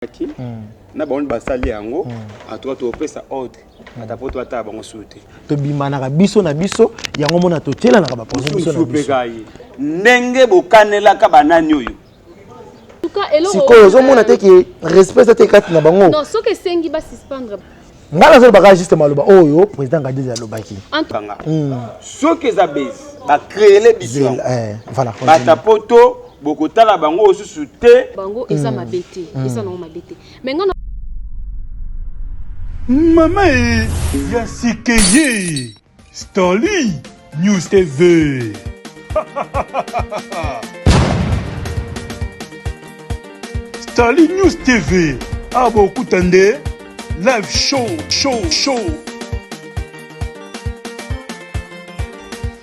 Ki na bango basali yango en tout cas topesa ordre ata po toatala bango susu te. Tobimanaka biso na biso yango mona totielanaka bapoison biso na biso. Ndenge bokanelaka banani oyo sikoyo ozomona te ke respect eza te kati na bango. Non, soki esengi ba suspendre. Ngai nazolobaka juste maloba oyo président Ngadezi alobaki. Soki eza base bacréele biso voilà. Bata poto bokotala bango osusu te. Bango eza mabe te, eza nango mabe te. Mais nga Mama e ya sikeye Stanley News TV. Stanley News TV awa bokuta nde live show show show.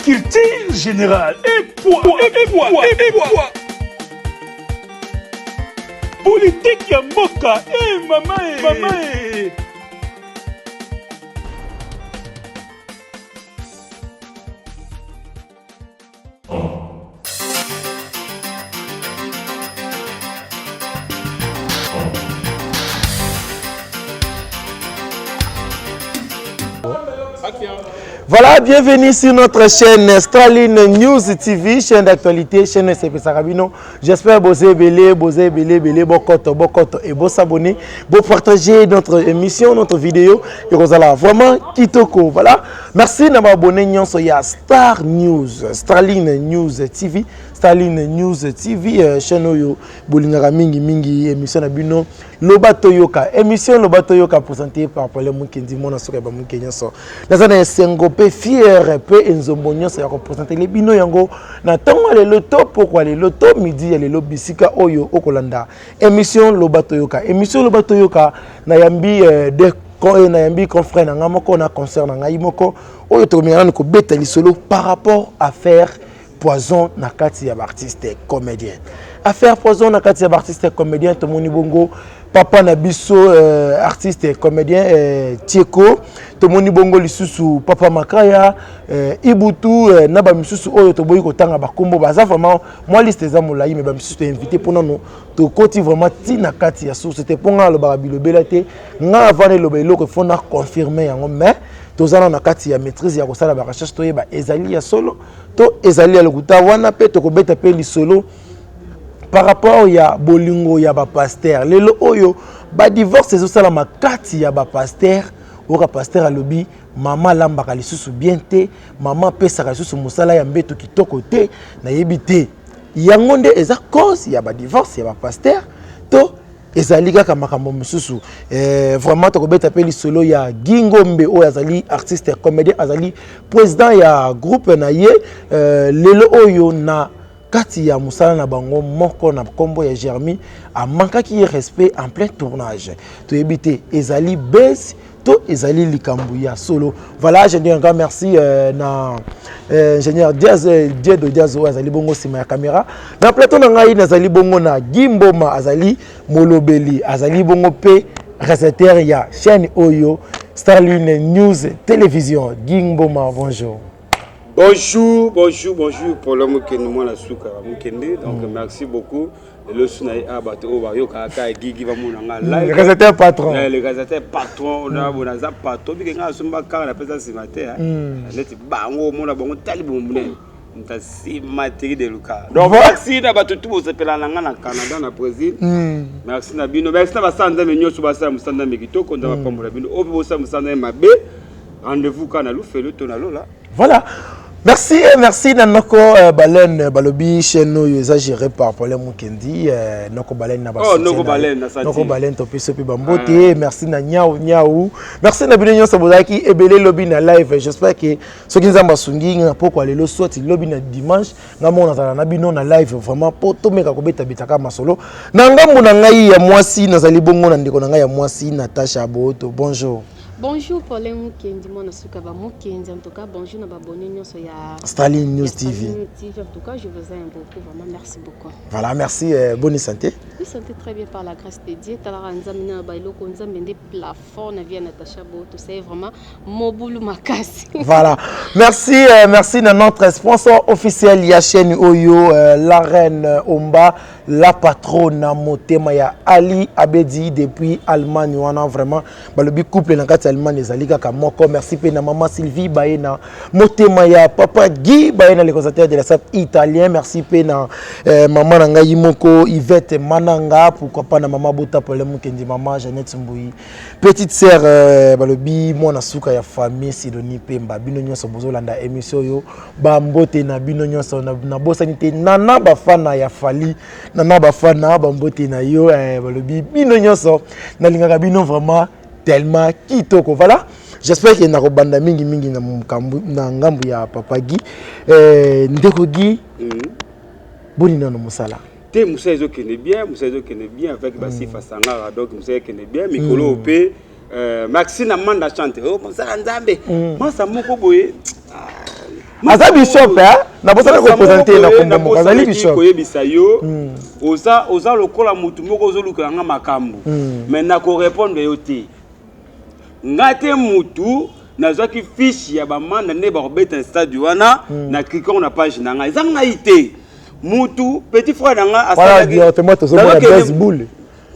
Culture générale et poids et poids et poids. Politique ya mboka e mama e mama e. Voilà, bienvenue sur notre chaîne Staline News TV, chaîne d'actualité, chaîne SCP Sarabino. J'espère que vous êtes belé, vous êtes belé, belé, bokoto, bokoto, et vous s'abonner, vous partager notre émission, notre vidéo, et vous allez vraiment kitoko. Voilà, merci d'avoir abonné nyonso ya Star News, Staline News TV, Staline News TV, chaîne oyo bolingaka mingi mingi émission na bino Loba Toyoka. Émission Loba Toyoka présentée par Paulin Mukendi, mwana soka ba Mukendi nyonso. Naza na esengo pe fier pe enzombo nyonso ya kopresenter bino yango na ntongo ya lelo to pokwa lelo to midi ya lelo bisika oyo okolanda émission Loba Toyoka. Émission Loba Toyoka na yambi de na yambi confrère na nga moko na concert na ngai moko oyo tokomeka nanu kobeta lisolo par rapport à faire poison na kati ya artiste comédien. Affaire poison na kati ya artiste comédien tomoni bongo papa na biso artiste comédien Tieko, tomoni bongo lisusu papa Makaya, Ibutu, na ba misusu oyo toboyi kotanga ba kombo baza vraiment moi liste eza molayi mais ba misusu to invité pona no tokoti vraiment ti na kati ya source te ponga alobaka bilobela te nga avant eloba eloko il faut na confirmer yango mais tozana na kati ya maîtrise ya kosala ba recherche toyeba ezali ya solo to ezali ya lokuta wana pe tokobeta pe lisolo par rapport ya bolingo ya ba pasteur lelo oyo ba divorce ezosalama kati ya ba pasteur oka pasteur alobi mama alambaka lisusu bien te mama apesaka lisusu mosala ya mbeto kitoko te nayebi te yango nde eza cause ya ba divorce ya ba pasteur to ezali kaka makambo mosusu. Vraiment tokobeta pe lisolo ya Guy Ngombe oyo azali artiste comédien azali président ya groupe na ye lelo oyo na kati ya mosala na bango moko na kombo ya Jeremy amankaki ye respect en plein tournage toyebi te ezali base to ezali likambo ya solo. Voilà, je dis un grand merci na ingénieur Diaz, Diedo Diaz oyo azali bongo sima ya caméra. Na plateau na ngai nazali bongo na Guy Mboma azali molobeli azali bongo pe réalisateur ya chaîne oyo Starline News Télévision. Guy Mboma, bonjour. Bonjour, bonjour, bonjour Paul Mukende mwana suka Mukende. Donc merci beaucoup. Le suna ya bato oyo bayokaka kaka Gigi bamona nga live. Le réalisateur patron. Le réalisateur patron, na bona za patron bike nga asomba kaka na pesa sima te, hein. Neti bango omona bango tali bomonene. Nta sima te de luka. Donc merci na bato tout bosepela na nga na Canada na Brésil. Merci na bino. Merci na basala Nzambe nyonso basala mosala Nzambe kitoko Nzambe apambola bino. Oyo bosala mosala Nzambe mabe. Rendez-vous kana lufelo to na lola. Voilà. Merci et merci na noko Baleine Balobi chaîne oyo eza gérée par Paulin Mukendi, noko Baleine na ba Oh, noko Baleine na santi. Noko Baleine to peso pe bambote. Merci na nyau nyau. Merci na bino nyonso bozalaki ebele lobi na live. J'espère que soki Nzambe asungi nga pokwa lelo soit lobi na dimanche nga mona zala na bino na live vraiment po to meka kobeta betaka masolo. Na ngambo na ngai ya mwasi nazali bongo na ndeko na ngai ya mwasi Natacha Boto. Bonjour. Bonjour Paulin Mukendi, mwana suka ba Mukendi, en tout cas bonjour na ba abonné nyonso ya Staline News ya Staline TV. News TV, en tout cas je vous aime beaucoup, vraiment merci beaucoup. Voilà, merci, bonne santé. Oui, santé très bien par la grâce de Dieu. Talara nzambe na ba eloko nzambe nde plafond na vie ya Natacha Boto, c'est vraiment mobulu makasi. Voilà. Merci, merci na notre sponsor Officiel ya chaîne oyo, la reine Omba, la patronne na motema ya Ali Abedi depuis Allemagne wana. Vraiment, balobi couple na kati ya Allemagne ezali kaka moko. Merci pe na maman Sylvie Baye na motema ya papa Guy Baye na le conservateur de la sape italien. Merci pe na maman na ngai moko Yvette Mananga, pourquoi pas na maman Bota Pole Mukendi, maman Jeannette Mbuyi, petite sœur, balobi mwana suka ya famille Sidonie Pemba. Bino nyonso bozolanda émission oyo, bambote na bino nyonso. Nabosani te nana bafana ya Fali, nana bafana, bambote na yo. Balobi bino nyonso nalingaka bino vraiment tellement kitoko. Voilà, j'espère que nakobanda mingimingi na na ngambu ya papa Guy. Ndeko Guy, boni nano mosala? Te, mosala ezokende bien, mosala ezokende bien avec basifa sangara. Donc mosala ekende bien mikolo mpe. Maxi na manda chante oh, mosala Nzambe, masa moko boye. Aza bishop, nabosana koprésenter na kombo moko, azali bishop. Koyebisa yo, oza lokola motu moko ozolukela nga makambo, mais nakorépondre yo te. Nga te mutu nazwaki fiche ya bamanda nde bakobeta stade wana na cliquant na page na ngai. Eza ngai te mutu, petit frère na nga. Voilà, directement tozomona 12 boule,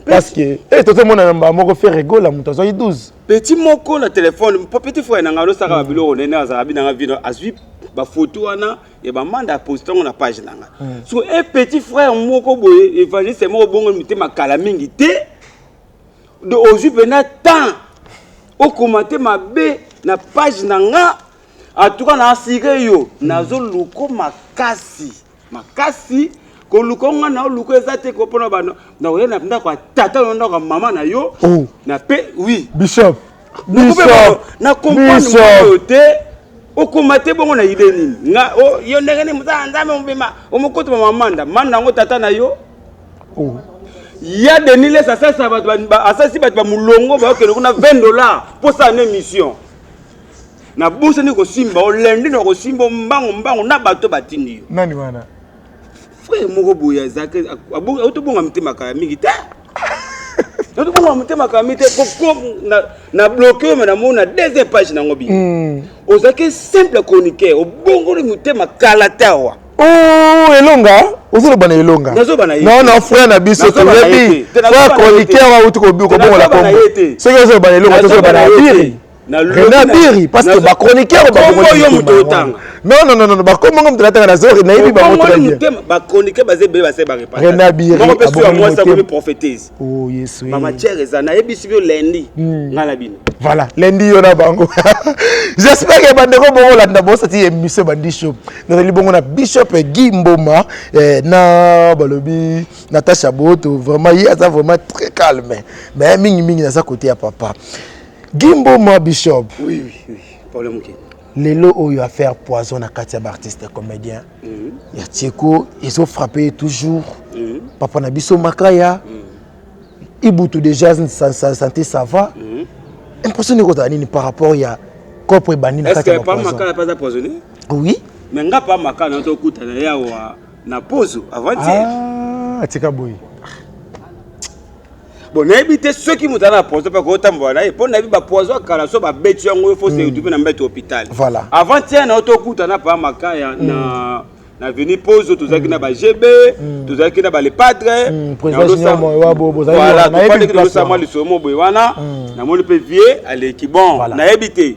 parce que tozomona na mbala moko Ferre Gola moto azwaki 12. Petit moko na telefone mpo petit frère na ngai alosaka babiloko nene, azalaka binanga vino, azwi bafoto wana ya bamanda, aposte yango na page na nga. So e petit frère moko boye, évangéliste moko bongo, motema kala mingi te. Donc ozwi mpena temps okoma te mabe na page na nga. En tout cas, na assuré yo, nazoluka makasi makasi koluka nga na oluka eza te ko mpona bano nakoya na ndako ya tata na ndako ya mama na yo. Oh. Na pe oui. Bishop. Bishop na comprendre oyo te, okoma te bongo na ide nini nga yo ndenge nini mosala Nzambe mobima omokotoma mamanda manda yango tata na yo. Oh. Ya Denis Les asalisa bato, asalisi bato bamolongo bakokende kuna 20 $ mpo sala na émission. Nabosani kosimba o lundi, na kosimba o mbango mbango na bato batindi yo. Nani wana? Frère moko boye azalaki autobonga motema kala mingi te, autobonga motema kala mingi te. Koko na bloqué oyo, me namoni na deuxième page nango bi ozalaki simple chroniqueur, obongoli motema kala te awa. Oh, Elonga, ozoloba na Elonga? Nazoba na ye. Non, non, frère na biso toyebi, frère chroniqueur auti kobongola kombo. Soki ozoloba na Elonga, tozoloba na Abiri, René Abiri, parce que bachroniqueur. Yo moto otanga. Non, non, non, non, bakomongo moto natanga, nazo nayebi bango très bien. Bachroniqueur baza ebele, basali. René Abiri. Moko mpe so ya mwasi akomi prophétise. Oh Yesu! Bamatière eza, nayebisi bino lundi, ngai na bino. Voilà, lundi yo na bango. J'espère que bandeko bokolanda, bosati émission bandi show. Nazali bongo na bishop Guy Mboma, na balobi Natacha Boto. Vraiment, ye aza vraiment très calme, mais mingimingi naza côté ya papa Guy Mboma, bishop. Oui, problème okende. Lelo oyo, affaire poison na kati ya baartiste comédien ya Tieko ezofrappe toujours papa na biso Makaya Ibutu. Déjà sa santé, ça va? Impression nini kozala nini par rapport ya kopre ebandi na kati ya bapoison? Makala mpe aza poisonné? Oui. Mais nga pa Makala na tokutana yawa na pozo avant-hier. Ah, atika boye. Bon, nayebi te soki moto aza na poison mpe akotambola na ye, mpo nayebi bapoison akala so babeti yango, faut se retrouver na mbeto hôpital. Avant-hier na yo tokutana pa Makaya na veni Pozo, tozalaki na bagb, tozalaki na balepadre. Voilà. Tozosala mwa lisolo mo boye wana, namoni mpe vie aleki. Bon, nayebi te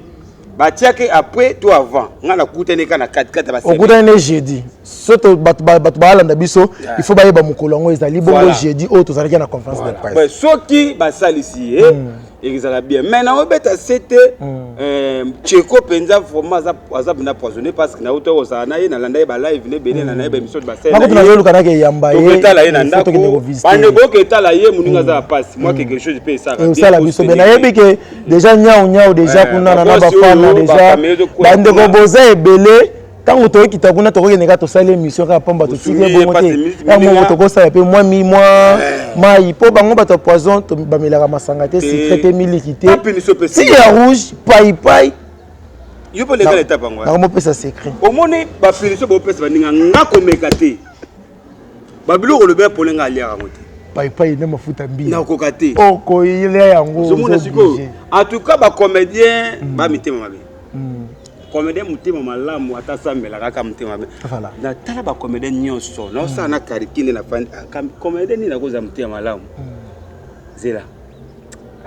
batiaki après to avant. Ngai nakutani kaka na katikati ya. Okutani ne jeudi. So bato baalanda biso, il faut bayeba mokolo yango ezali bongo jeudi oyo tozalaki na conférence de presse. Soki basalisi ye, ezala bien, mais naobeta se te. Cheko mpenza vraiment aza mpenza poisonné, parce que nauta kozala na ye, nalanda ye balive ne ebele, na ye baémission. Bakutu nazoluka nake eyamba. Ye etala ye na ndako, bandeko oke etala ye, moninga aza ya pasi, mwa quelque chose mpe esaka. Esala biso be. Nayebi ke déjà nyau nyau déjà kuna na bafana déjà, bandeko boza ebele. Ntango toyokita kuna, tokokende kaka tosali émission kaka pamba, totiki bongo te. Moko tokosala mpe mwa mi mwa mai, mpo bango bato ya poison bamelaka masanga te, sucré te, miliki te, ti ya rouge, paipai. Yo mpo lekala etape yango. Nakomopesa secret. Omoni bapunition bopesa baninga, nga komeka te. Babiloko olobi ya pole, nga aliaka yango te. Paipai na mafuta mbila. Nakoka te. Okoyela yango. Ozomona sikoyo, en tout cas bacomédien bamitema mabe. Comédien motema malamu, ata asambelaka kaka motema mabe. Voilà. Natala bacomédien nyonso, naosala na kariki nde nafandi. Ah, comédien nini akozala motema malamu? Zela.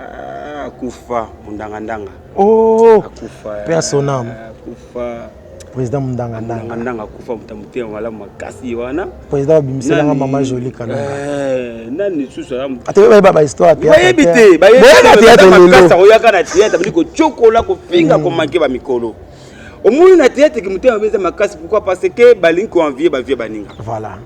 Ah, akufa mundangandanga. Oh. Akufa. Paix à son âme. Akufa. Président Mundangandanga. Mundangandanga akufa, moto ya motema malamu makasi wana. Président abimiselanga mama Jolie Kalunga. Nani lisusu aza Ata bayeba ba histoire théâtre. Bayebi te, bayebi théâtre lelo. Oyaka na théâtre, bali kotyokola, kofinga, komanke bamikolo. Omoni na théâtre ke motema mabe eza makasi. Pourquoi? Parce que balingi koenvie bavie baninga. Voilà.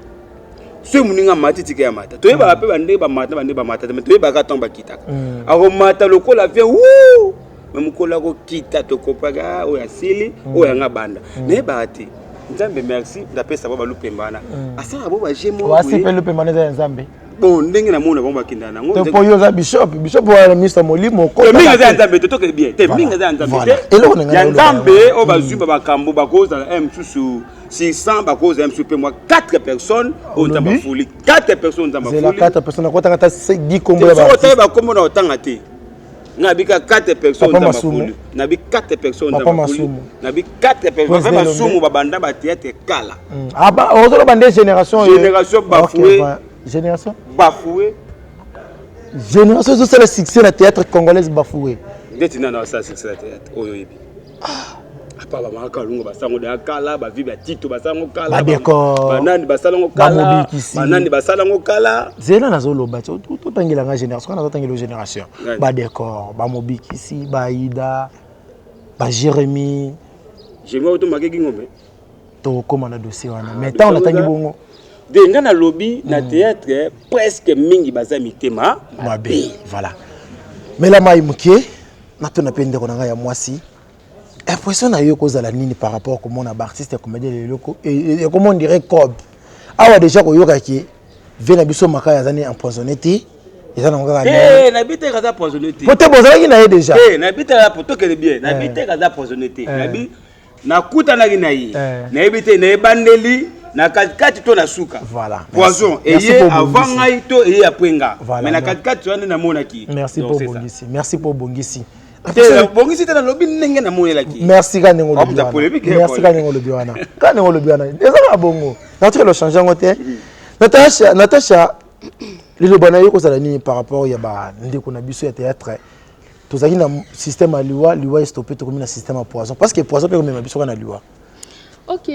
Soki moninga mati, tika ya mata. Toyebaka mpe bandenge bamata, bandenge bamata te, mais toyebaka ntango bakitaka. Akomata lokola vie wu, me mokolo akokita, tokopaka oyo asili, oyo yanga banda. Nayebaka te. Nzambe merci, napesa bo balupemba wana, asalaka bo baje. Wasi mpe lupemba wana eza ya Nzambe. Bon, ndenge namona bango bakendaka nango. Te, mpo yo oza bishop, bishop wana ministre molimo. Te, mingi eza ya Nzambe te, toke bien te. Mingi eza ya Nzambe te. Eloko na ngai ya naloba Nzambe yango. oyo bazwi ba makambo, bakozala un mosusu 600, bakozala mosusu mpe mwa 4 personnes oyo Nzambe Olobi? afuli. 4 personnes Nzambe Zela. afuli. 4 personnes, nakotanga ata 10 kombo ya soki ba. otayi bakombo na otanga te, nabika 4 personnes. Papa Nzambe Masumu. afuli, nabi 4 personnes. Papa Nzambe afuli. Masumu. Nabi 4 personnes. Président Papa Masumu. Elombe. Babanda bathéâtre kala. Ah ba ozoloba nde génération oyo. Génération bafoué. Ok, génération bafoué. Génération ezosala succès na théâtre congolaise, bafoué. Ndeti nano asala succès na théâtre oyo oyebi, apa bamaka Kalunga basango deya kala, bavi batito basango kala. Badécor. Banani basalango kala. Bamobikisi. Banani basalango kala. Zela, nazoloba ti totangelanga génération kana, nazotangela génération. Nani? Badécor, bamobikisi, baida, baJérémie. Jérémie oyo tomakeki ngombe. Tokóma na dossier wana, mais ntango natangi bongo. De nga nalobi na théâtre presque mingi baza mitema mabe. Voilà, mela mai moke. Natuna mpe ndeko na ngai ya mwasi, impression na yo ekozala nini par rapport komona baartiste ya comédien lelo ekoma on dirait cob awa? Déjà koyokaki vie na biso Makaya aza ni empoisonné te, eza nango kaka. Te, nayebi te kaza poisonné te. Po te bozalaki na ye déjà. Te, nayebi te, po tokende bien, nayebi te kaza poisonné te. Nayebi nakutanaki na ye, nayebi te na ebandeli, na katikati to na suka. Voilà. Poison Merci eye pour avant bongisi. ngai to eye après nga. Voilà, Mais na non. katikati wana namonaki. Merci Donc, po c'est ça. bongisi, merci po bongisi. Te, bongisi te, nalobi ndenge namonelaki. Merci ka ndenge olobi Amuta wana. polémique, Merci ka ndenge olobi wana, ka ndenge olobi wana, eza kaka bongo, natikala ochange yango te. Natasha, Natasha, liloba na yo kozala nini par rapport ya bandeko na biso ya théâtre? Tozalaki na système ya liwa, liwa estoppe, tokomi na système ya poison, parce que poison mpe komema biso kaka na liwa. Ok,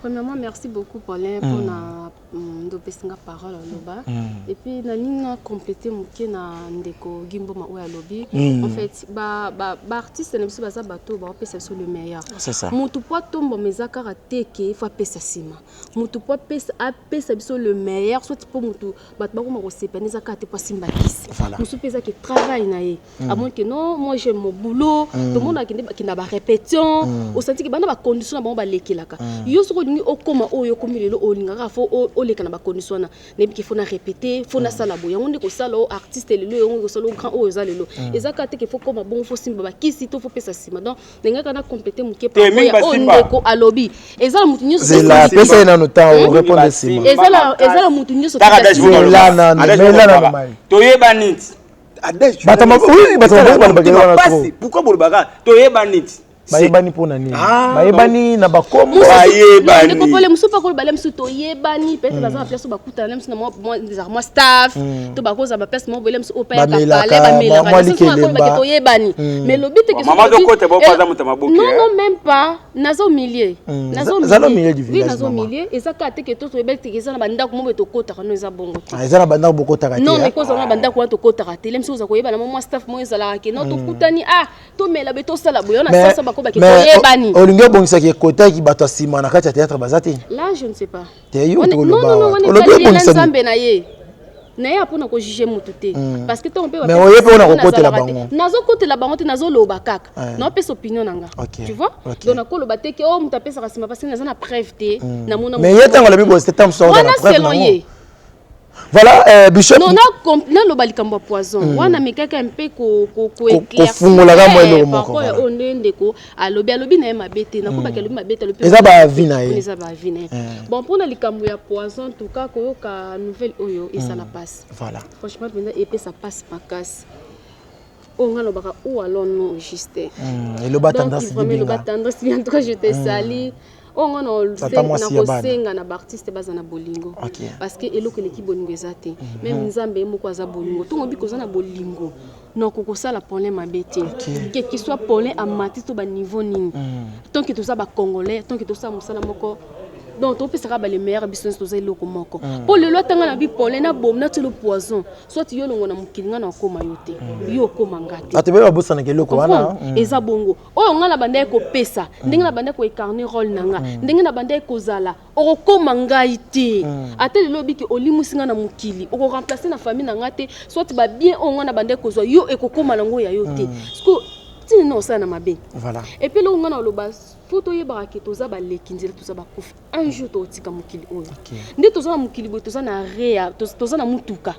premièrement, merci beaucoup, Paulin, pour na ndopesi nga parole aloba. Et puis nalingi na compléter moke na ndeko Gimboma oyo alobi. En fait, ba ba ba artiste na biso baza bato baopesa biso le meilleur. C'est ça. Motu po atombama eza kaka te ke faut apesa nsima. Motu po apesa biso le meilleur, soit mpo motu bato bakoma kosepana, eza kaka te po asimba kisi. Voilà. Mosusu mpe eza ke travail na ye, amoni ke non, moi j'aime mon boulot. Tomona akende bakenda barépétition, osanti ke banda bacondition na bango balekelaka yo. Soki olingi okóma oyo okomi lelo, olingaka fo oleka na bacondition wana. Nayebi ke fo na répété, fo nasala boye, yango nde kosala o artiste lelo, yango kosala o grand oyo eza lelo. Eza kaka te ke fo kóma bongo, fo simba bakisi to fo pesa nsima. Donc ndenge na complété moke Te, mingi par rapport ya oyo basimba. ndeko alobi, eza na motu nyonso. Zela, pesa ye nano temps orépondre Basimba. nsima. Eza na motu nyonso. Taka pesa Adage. nsima. Zela nano, Adage. mela nano Bolobaka. mai. Toyeba nini? Adage. Oui, bato balobaka wana trop. Pourquoi bolobaka toyeba nini? Bayebani mpo na nini? Ah, Bayebani na bakombo. Bayebani. Ndeko Pole, mosusu mpe akoloba le mosusu toyebani, peut-être baza na place oyo bakutana na mosusu na ezalaka mwa staff to bakozala baplace moko boye, mosusu oyo payaka Bamelaka, pale bamelaka. mwa Mosusu likelemba. akolobake toyebani, mais lobi te ke Mama, soki tokota bo paza moto ya maboke, Non, eh. non, même pas, naza au milieu. Naza au Zala au milieu du Oui, village, naza au maman. milieu. Eza kaka te ke to toyebaki te ke eza na bandako moko boye tokotaka. No, eza bongo te. Ah, eza na bandako bokotaka te? Non, Ah. mais kozala na bandako wana tokotaka te. Le mosusu oza koyeba na mwa staff moko ezalaka ke non, tokutani, ah, tomela be, tosala boye wana, sasa bakobake Mais toyebani. olingi obongisaki ekotaki bato ya nsima na kati ya théâtre baza te? Là, je ne sais pas. Te, yo Non, tokoloba non, non, awa. wana Olobi etali ye na obongisa nini? Nzambe na ye, na ye mpona kojuge motu te, parce que ntango mpe Mais oye mpe mpona kokotela nazalaka te. bango. Nazokotela bango te, nazoloba kaka, Ouais. naopesa opinion na nga. Tu vois? Donc nakoloba te ke o moto apesaka nsima, parce que naza na preuve te, namona Mais motu ye ntango moko alobi te. boye, c'était mosusu akozala Wana na preuve selon nango. ye. Voilà, bishop. Non, naloba likambo ya poison wana, mekaka mpe Kofungolaka mwa eloko moko, voilà. oyo nde ndeko alobi na ye mabe te, nakobaki alobi mabe te, alobi Eza baavis na ye. Eza baavis na ye. Bon, mpona likambo ya poison, en tout cas koyoka nouvelle oyo esala mpasi. Voilà. Franchement mpenza epesa mpasi makasi. Oyo nga lobaka où allons-nous juste? Eloba Donc Tendresse vraiment eloba Dibinga. Tendresse, en tout cas je te salue. Oyo nga Tata mwasi ya bana. nakosenga na baartiste baza na bolingo. Parce que eloko eleki bolingo eza te. Même Nzambe ye moko aza bolingo. Ntongo obi koza na bolingo, nako kosala Paulin mabe te. Que qu'il soit Paulin amati to ba niveau nini. Tant que toza ba Congolais, tant que tosala mosala moko, donc topesaka ba le meilleur, biso nyonso toza eloko moko. Mpo lelo atanga na bi Paulin na bomi na tielo poison, soit yo longo na mokili, nga na okóma yo te, yo okóma nga te. Bato ebele babosanaka eloko wana. Comprendre? Eza bongo. Oyo nga na bandaki kopesa, ndenge na bandaki koincarner rôle na nga, ndenge na bandaki kozala, okokóma ngai te. Ata lelo obiki olimusi nga na mokili, okoremplacer na famille na nga te, soit babien oyo nga na bandaki kozwa, yo ekokóma nango ya yo te. Parce ntina na osala na mabe. Et puis eloko nga na oloba, faut toyebaka ke toza baleki nzela, toza bakufi. Un jour tokotika mokili oyo. Nde toza na mokili boye, toza na rea, toza na mutuka.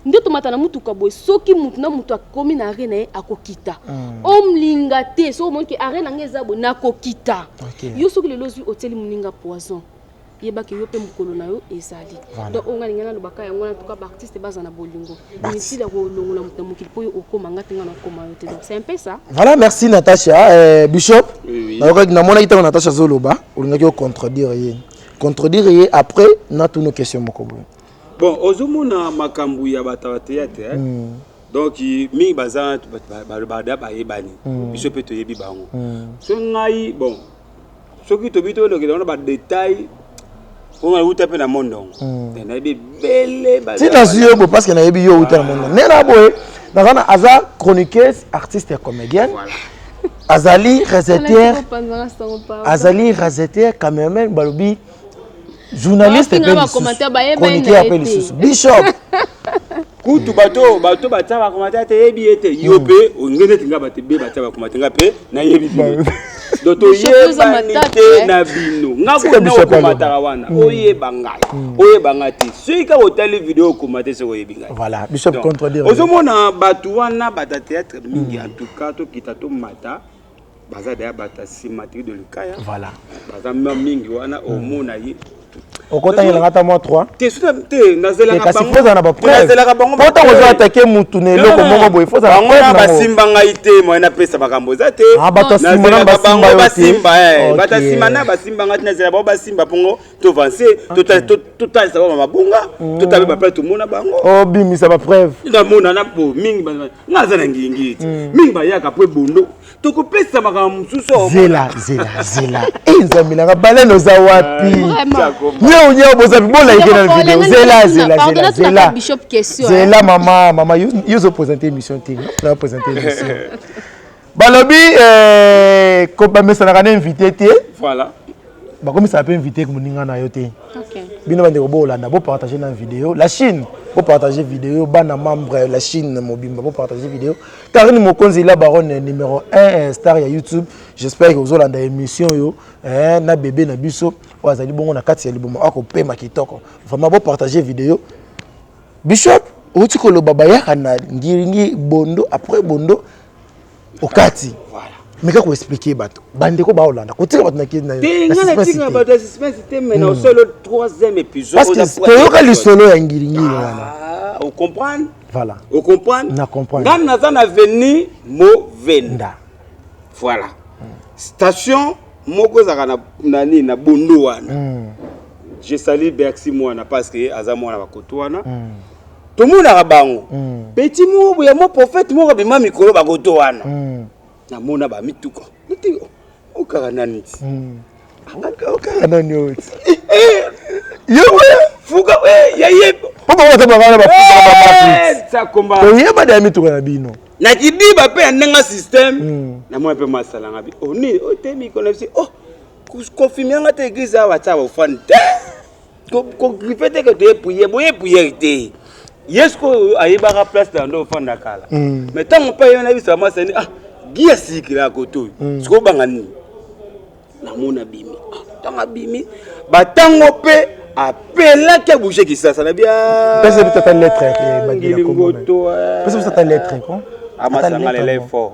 Nde tomata na mutuka boye, soki mutu na mutu akomi na arrêt na ye, akokita. Omlinga te, soki omoni ke arrêt na ngai eza boye, nakokita. Yo soki lelo ozwi otieli moninga poison, yebaki yo mpe mokolo na yo ezali. Donc oyo ngai ningai nalobaka yango wana. Tuka baartiste baza na bolingo, inutile ya kolongola moto na mokili mpo yo okóma nga te, nga na okóma yo te. Donc c'est un peu ça. Voilà, merci Natacha. Bishop, Oui, oui. Nayokaki, namonaki ntango Natacha azoloba, olingaki ocontredire ye. Contredire ye, après natuna question moko boye. Bon, ozomona makambo ya bato ya théâtre, eh? Donc mingi baza balobaka, bayebani, biso mpe toyebi bango. So ngai, bon, soki tobi tolokela wana badétail, mpo euta mpe na mondongo, nayebi ebele. Ti nazwi yo boye parce que nayebi yo outa na mondongo. Nde na boye naza na aza chroniqueuse, artiste ya comédienne, azali réalisateur, azali réalisateur, cameraman, balobi journaliste mpe lisusu, chroniqueur mpe lisusu. Bishop. Kutu bato batia bacommentaire te, yebi ye te. Yo mpe onge neti nga, bato ebele batia bacommentaire, nga mpe nayebi bino. Donc toyebani te na bino. Nga kuna okomataka wana, oyeba ngai, oyeba ngai te. Soki kaka otali video, okoma te soki oyebi ngai. Voilà, Bishop, contredire. Ozomona bato wana, bato ya théâtre mingi, en tout cas tokita tomata, baza deya bato ya nsima tiki de Lukaya. Baza mingi wana, omona ye. Okotangelanga ata mwa 3? Te, te, nazelaka. Kasi faut ozala na bapreuve, po ntango ozo attaquer mutu na eloko moko boye, faut ozala bango na basimba ngai te, moye napesa makambo eza te. Bato ya nsima na basimba yo te. Basimba, bato ya nsima na basimba ngai te. Nazela bango basimba mpongo toavance, totalisa bango mabunga, totabe bapreuve, tomona bango. Obimisa bapreuve. Namona na bo mingi nga aza na ngingi ti mingi bayaka po ebondo, tokopesa makambo mosusu. Zela, zela, zela. E Nzambe nanga, balene oza wapi? Nyau nyau, bozapi? Bolaike na video. Zela, zela, zela, zela, zela. Mama, mama, yo ozoprésente émission te, na présente émission. Balobi bamesanaka na invité te. Voilà. Bakomisaka mpe invité moninga na yo te. Bino bandeko boolanda, bopartage na video la Chine, bopartage video. Bana membre la Chine mobimba, bopartage video. Karine Mokonzi la baronne numéro 1, star ya YouTube, j'espère que ozolanda émission oyo na bébé na biso oyo azali bongo na kati ya libumu, akopema kitoko. Vraiment, bopartage video. Bishop, outi koloba bayaka na ngiringi bondo, après bondo okati. Meka koexpliquer bato, bandeko baolanda, kotika bato na te. Bato ya suspense te, mais na osolo troisième épisode. Parce que toyoka lisolo ya ngiringiri wana. Ocomprendre? Voilà. Ocomprendre? Na comprendre. Nga naza na avenue Movenda. Voilà, station moko ezalaka na nini, na bondo wana. Je salue Bercy mwana, parce que aza mwana bakoto wana. Tomonaka bango petit moko boye, mo prophète moko abima mikolo bakoto wana. Namona bamituka neti okaka nani ti. Okaka nani oyo ti yo? Fuka ya ye. Po bango baza baka na bakomba. Toyeba da ya mituka na bino. Na kidiba mpe ya ndenge système, namona mpe masalanga bi oni ote mikolo na biso. Oh, confirme yanga te, église awa tia bafani te, kogriffe te ke toye prière boye, prière te. Ye sikoyo ayebaka place na ndo ofanda kala, mais ntango mpe ye na biso masani, ah, gi asikila koto oyo sikoyo, obanga nini? Namona abimi, ntango abimi batango mpe apelaki abouge Kisasa na bia. Pesa biso ata lettre. Ngilingoto. Pesa biso ata lettre ko. Amasanga lele fort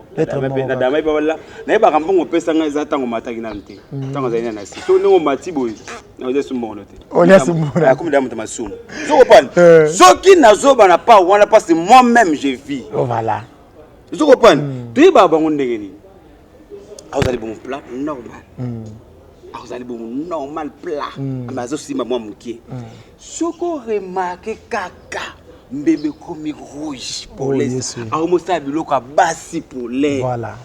nayebaka mbongo opesanga eza ntango omataki nanu te, ntango azali na si so ndenge omati boye, naoza su mbongo te. Akomi da moto masumu. Sokopani soki nazoba na pa wana, parce moi même je vis. Voilà. Ozo comprendre? Toyebaka bango ndenge nini? Akozali bongo plat normal. Akozali bongo normal plat. Mais azosimba mwa moke. Soki oremarke kaka mbembe ekomi rouge pole, Yesu. akomosala biloko ya basi pole. Voilà.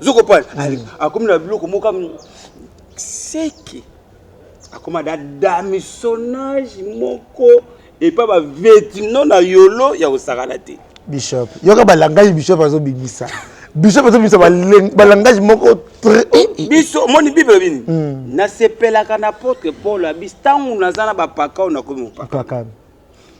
Ozo comprendre? Akomi na biloko moko seke. Akoma da damisonnage moko epa bavetino na yolo ya kosakana te. Bishop, yoka balangage Bishop azobimisa. Bishop azobimisa balangage moko très Biso omoni Bible bini, nasepelaka na apôtre Paul abisi: ntango naza na bapaka oyo, nakomi mopaka. Pakano.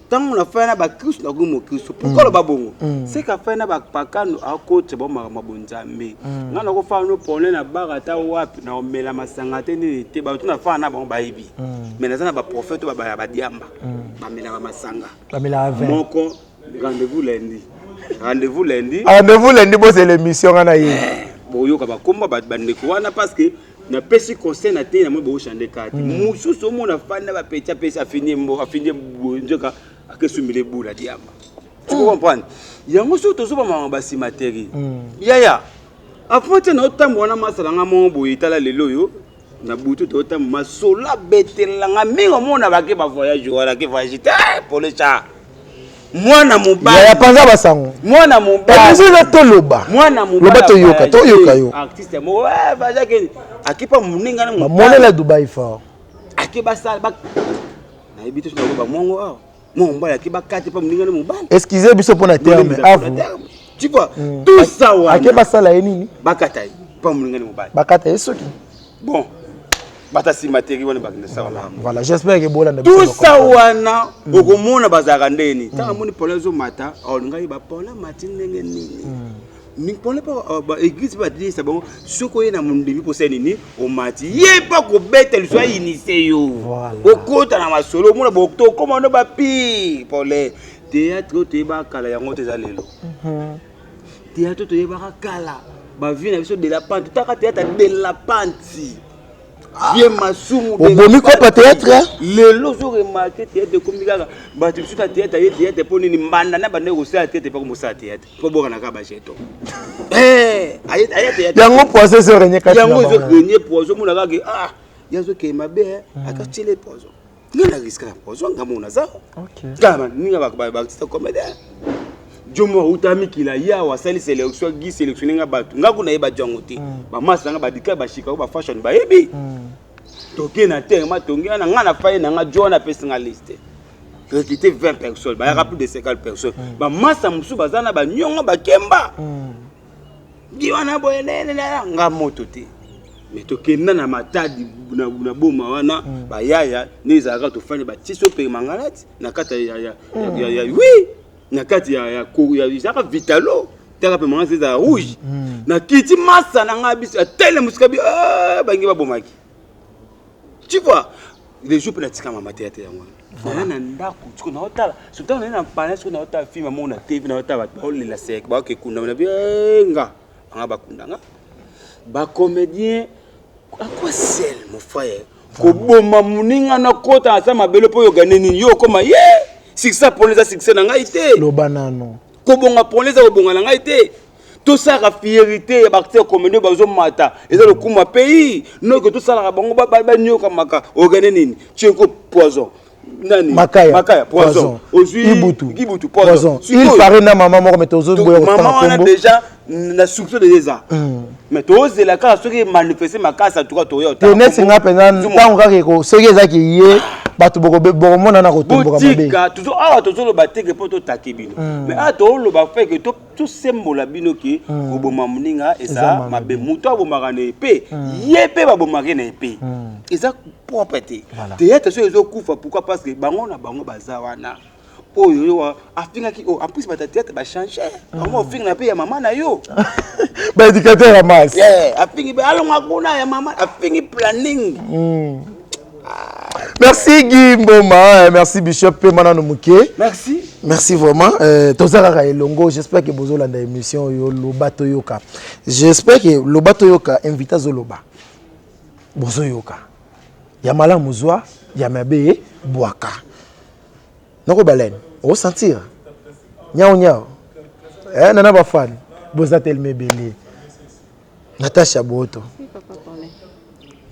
Ntango nafai na bakristo, nakomi mokristo. Pourquoi loba bongo? Seke afai na bapakano, akotisa bamakambo bonzambe. Ngai nakofana no pone na bar ata wapi, na omela masanga te, nini te. Bato nafana na bango bayebi, mais naza na baprophète oyo babaya badiamba, bamelaka masanga. Bamelaka vin. Moko rendez-vous lundi, rendez-vous lundi. Rendez-vous lundi, bozela émission nga na ye. Boyoka bakomba bandeko wana, parce que napesi conseil na te, namoni bokochande kaka te. Mosusu omona fani na bapeti, apesi, afini mbo, afini boye, nzoka akesumbela ebula diamba. Tu peux comprendre yango? Soki tozobamaka basima teri yaya afo te, na otambola na masala nga moko boye. Tala lelo oyo na butu totambo masolo abetelanga mingi, omona bake bavoyage wana, ke voyage te polesa mwana mobali. Yaya, panza basango. Mwana mobali. Émission eza toloba. Mwana mobali. Loba toyoka, toyoka yo. Artiste moko bazaki akipa moninga na bamonela Dubai fort. Ake basala nayebi te soki nakoba mongo awa, mwana mobali ake bakati mpa moninga na mobali. Excusez biso mpona terme avu. Tu vois tout ça wana? Ake basala ye nini? Bakata ye mpa moninga na mobali. Bakata ye soki? Bon, bato nsima teri wana bakende sala makambo. Voilà, j'espère que bolanda. Tout ça wana, okomona bazalaka ndeni. Ntango amoni pole azomata, aolinga yeba pole amati ndenge nini. Ni pole mpo baéglise mpe badilisa bango. Soki oye na mondimi, mposa nini omati ye mpa kobeta liso, ayinise yo. Okota na masolo, omona tokóma no bapire pole. Théâtre oyo toyebaka kala, yango te eza lelo. Théâtre oyo toyebaka kala, bavie na biso de la pente, taka théâtre de la pente, vie masumu. Obomi kopa théâtre. Lelo ozoremarke théâtre ekomi kaka bato misusu na théâtre. Aye théâtre mpo nini? Mbanda na bandeki kosala théâtre mpo kosala théâtre mpo bokana kaka bajeton. Aye théâtre. Yango poison ezorenye kati na yango bango. Ezorenye poison. Omona kaka ah, ye azokende mabe, akatiele poison. Nga na risque na poison, nga mona naza kaka baninga baartiste comédien. Jomo auta mikila yawa, asali sélection, gi sélectionne nga bato. Nga kuna yeba jango te, bamasi nanga badika bashikako bafashion bayebi. Toke na terme, atongi wana, nga na faye na nga jo wana, apesi nga liste, recruter 20 personnes, bayaka plus de 50 personnes. Bamasa mosusu baza na banyongo, bakemba gi wana boye nene nga moto te. Mais tokenda na Matadi na boma wana, bayaya nde ezalaka. Tofandi, batie so peke mangalati na kati ya oui, na kati ya ezalaka vitalo taka mpe mangasi ezala rouge. Na kiti masa na ngai, biso atele mosika bi bangi babomaki. Tu vois, les jours mpe natika mama te ya te. Yango wana naya na ndako siko naotala, surtout naye na palais, siko naotala film moko na TV, naotala bato baolela seke, baoke kunda na bi nga banga bakunda nga bacomédien. À quoi sel, mon frère, koboma moninga na kota na sa mabele mpo oyogane nini? Yo okoma ye succès pone, eza succès na ngai te. Loba nano. Kobonga pone eza kobonga na ngai te. Tosalaka fierté ya baacteur comédien bazomata, eza lokumu ya pays noke. Tosalaka bango banyokamaka, ogane nini? Tienko poison nani? Makaya. Makaya poison. Ozwi Ibutu. Ibutu poison. Il paraît na mama moko me tozoboya. Mama wana déjà na soupçon déjà eza, mais tozela kaka soki manifeste makasi. En tout cas toya. Te, neti nga mpenza, ntango kaka soki ezaki ye, bato bokomona na kotomboka mabe. Botika awa, tozoloba teke mpo totake bino, mais awa toloba feke tosembola bino ke koboma moninga eza mabe. Moto abomaka na epe, ye mpe babomaka ye na epe, eza propre te. Théâtre soki ezokufa, pourquoi? Parce que bango na bango baza wana, oyo afingaki oyo. En plus bato ya théâtre bachange bango, ofinga na mpe ya mama na yo. Baéducateur ya masse. Afingi alonga kuna ya mama, afingi planning. Merci Guy Mboma, merci Bishop Pema nano moke. Merci. Merci vraiment. Toza kaka elongo, j'espère que bozolanda émission oyo Loba Toyoka. J'espère que Loba Toyoka invité azoloba. Bozoyoka. Ya malamu zwa, ya mabe bwaka. Noko baleine, osentir. Nyao nyao. Eh, nana bafan boza telema ebele. Natasha Boto, Oui, papa Paulin.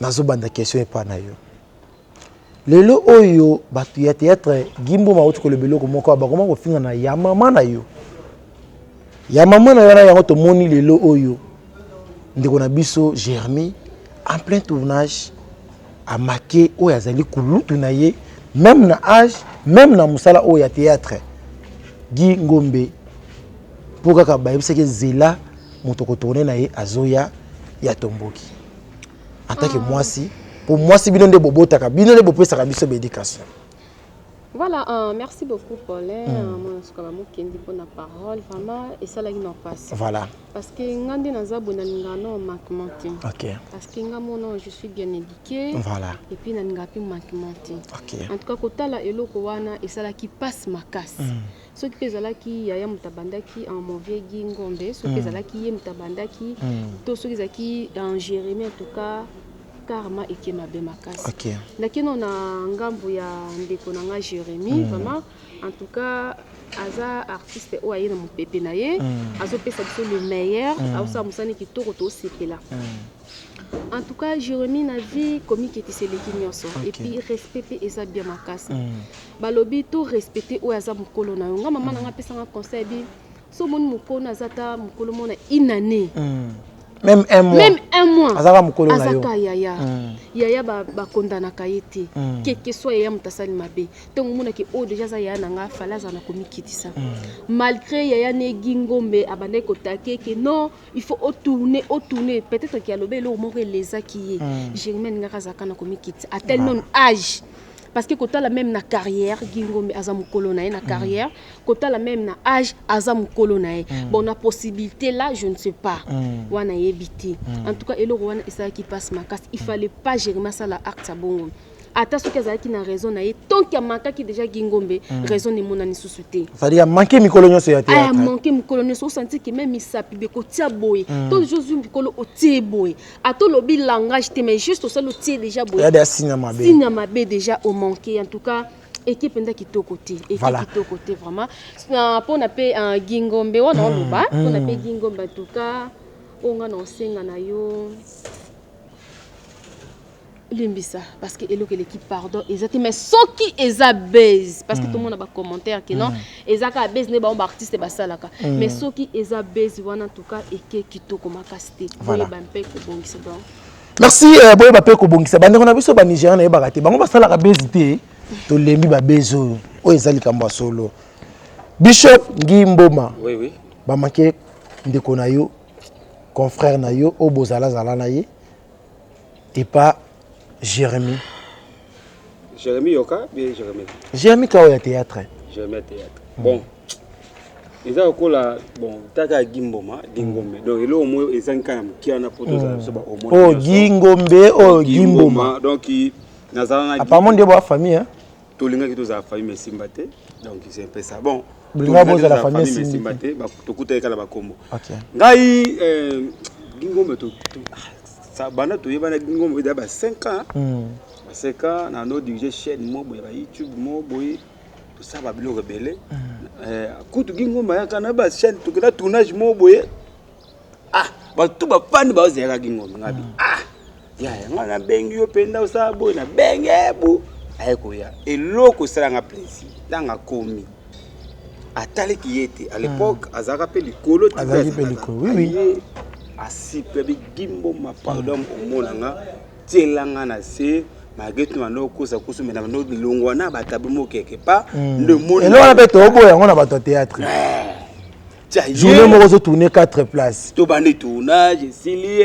Nazobanda question epa na yo. Lelo oyo bato ya théâtre, Gimbo mauti koloba eloko moko, bakoma kofinga na ya mama na yo, ya mama na yo wana. Yango tomoni lelo oyo ndeko na biso Jérémie, en plein tournage, amake oyo azali kulutu na ye, même na âge, même na mosala oyo ya théâtre, Guy Ngombe, mpo kaka bayebisaki zela moto kotourne na ye azoya ya tomboki. En tant que mwasi, mpo mwasi, bino nde bobotaka, bino nde bopesaka biso baéducation. Voilà, merci beaucoup Paulin, mwana suka bamokendi, mpona parole. Vraiment esalaki na mpasi parce que nga nde naza boye, nalingaka na manquement te parce que nga mona, je suis bien éduquée et puis nalingaka mpe manquement te. En tout cas, kotala eloko wana esalaki mpasi makasi. Soki mpe ezalaki yaya moto abandaki en mon vieux Guy Ngombe, soki ezalaki ye moto abandaki to soki ezalaki en Jérémie, en tout cas karma eke mabe makasi. Nakeno na ngambo ya ndeko na nga Jérémie, vraiment, en tout cas aza artiste oyo aye na mopepe na ye, azopesa biso le meilleur, aosala mosani kitoko, tosepela. En tout cas Jérémie, na vie komiketisa eleki nyonso et puis respect mpe eza bien makasi. Balobi to respecte oyo aza mokolo na yo. Nga mama na nga apesanga conseil bi so omoni mokolo aza ata mokolo mona une année, même un mois, même un mois, azaka mokolo na yo. Azaka yaya. Yaya bakondanaka ye te, quel que soit yaya moto asali mabe. Ntongo omonaki oyo déjà aza yaya na nga, fale azala na komikitisa malgré yaya negi Ngombe abandaki kotake ke non, il faut otourne, otourne. Peut-être ke alobi eloko moko elezaki ye. Jérémie alingaka azalaka na komikitisa atali nanu âge, parce que kotala même na carrière, Guy Ngombe aza mokolo na ye na carrière, kotala même na âge, aza mokolo na ye. Bon, na possibilité là, je ne sais pas, wana yebi te. En tout cas eloko wana esalaki mpasi makasi. Il fallait pas Jérémie asala acte ya bongo, ata soki azalaki na raison na ye. Tonki amakaki déjà Guy Ngombe, raison emonani susu te. C'est-à-dire amanke mikolo nyonso ya aya théâtre. Manke mokolo nyonso, osanti ke même misapi bekotia boye to ozwi mikolo otie boye, ata olobi langage te, mais juste osali otie déjà boye. Ya de signe ya mabe. Signe ya mabe déjà omanke. En tout cas eke mpenza kitoko te, eke kitoko te vraiment. Mpona mpe Guy Ngombe wana oloba, mpona mpe Guy Ngombe, en tout cas oyo nga na osenga na yo, limbisa, parce que eloko eleki pardon eza te. Mais soki eza base, parce que tomona bacommentaire ke non, eza kaka base nde bango baartiste basalaka, mais soki eza base wana, en tout cas eke kitoko makasi te. Boyeba mpe kobongisa donc. Merci. Boyeba mpe kobongisa. Bandeko na biso banigérien, nayebaka te bango basalaka base te. Tolembi babase oyo. Oyo eza likambo ya solo. Bishop Ngi Mboma, Oui. bamake ndeko na yo, confrère na yo oyo bozalazala na ye epa Jérémie. Jérémie Yoka, bien Jérémie. Jérémie ka oyo ya théâtre. Jérémie ya théâtre. Bon, eza lokola, bon, taka ya Gimboma, Gingombe, donc eloko moko ezangi kaka na mokia wana po tozala biso baomona. Oyo Gingombe, oyo Gimboma. Donc nazala na Apparemment nde boa famille, hein? Tolingaki tozala famille mais esimba te. Donc c'est un peu ça. Bon, Bolinga tolingaki bozala tozala famille, famille mais esimbi esimba te. Tokutaki kaka na bakombo. Ngai Gingombe, banda toyebana Gingombe eza ba 5 ans. Ba 5 ans na no dirige chaîne mo boye ba YouTube mo boye, tosala babiloko ebele. Kutu Gingombe ayaka na bachaîne, tokenda tournage mo boye, ah, bato bafandi baozelaka Gingombe. Ngabi ah, yaya ngai nabengi yo mpenza, osala boye, nabenge bu aye koya. Eloko esalanga plaisir, ntango akomi ataliki ye te. À l'époque azalaka mpe likolo ti mpe. Azalaki mpe azalaka. likolo, oui. Aye asipe bigimboma, pardon, omonanga tielanga na se malgré tout bando okosa kusu me na bando longwa na batabu mo quelque part nde moni. Eloko wana mpe toboya yango na bato ya théâtre. Tia ye. Journée moko ozotourne 4 places. Tobandi tournage esili,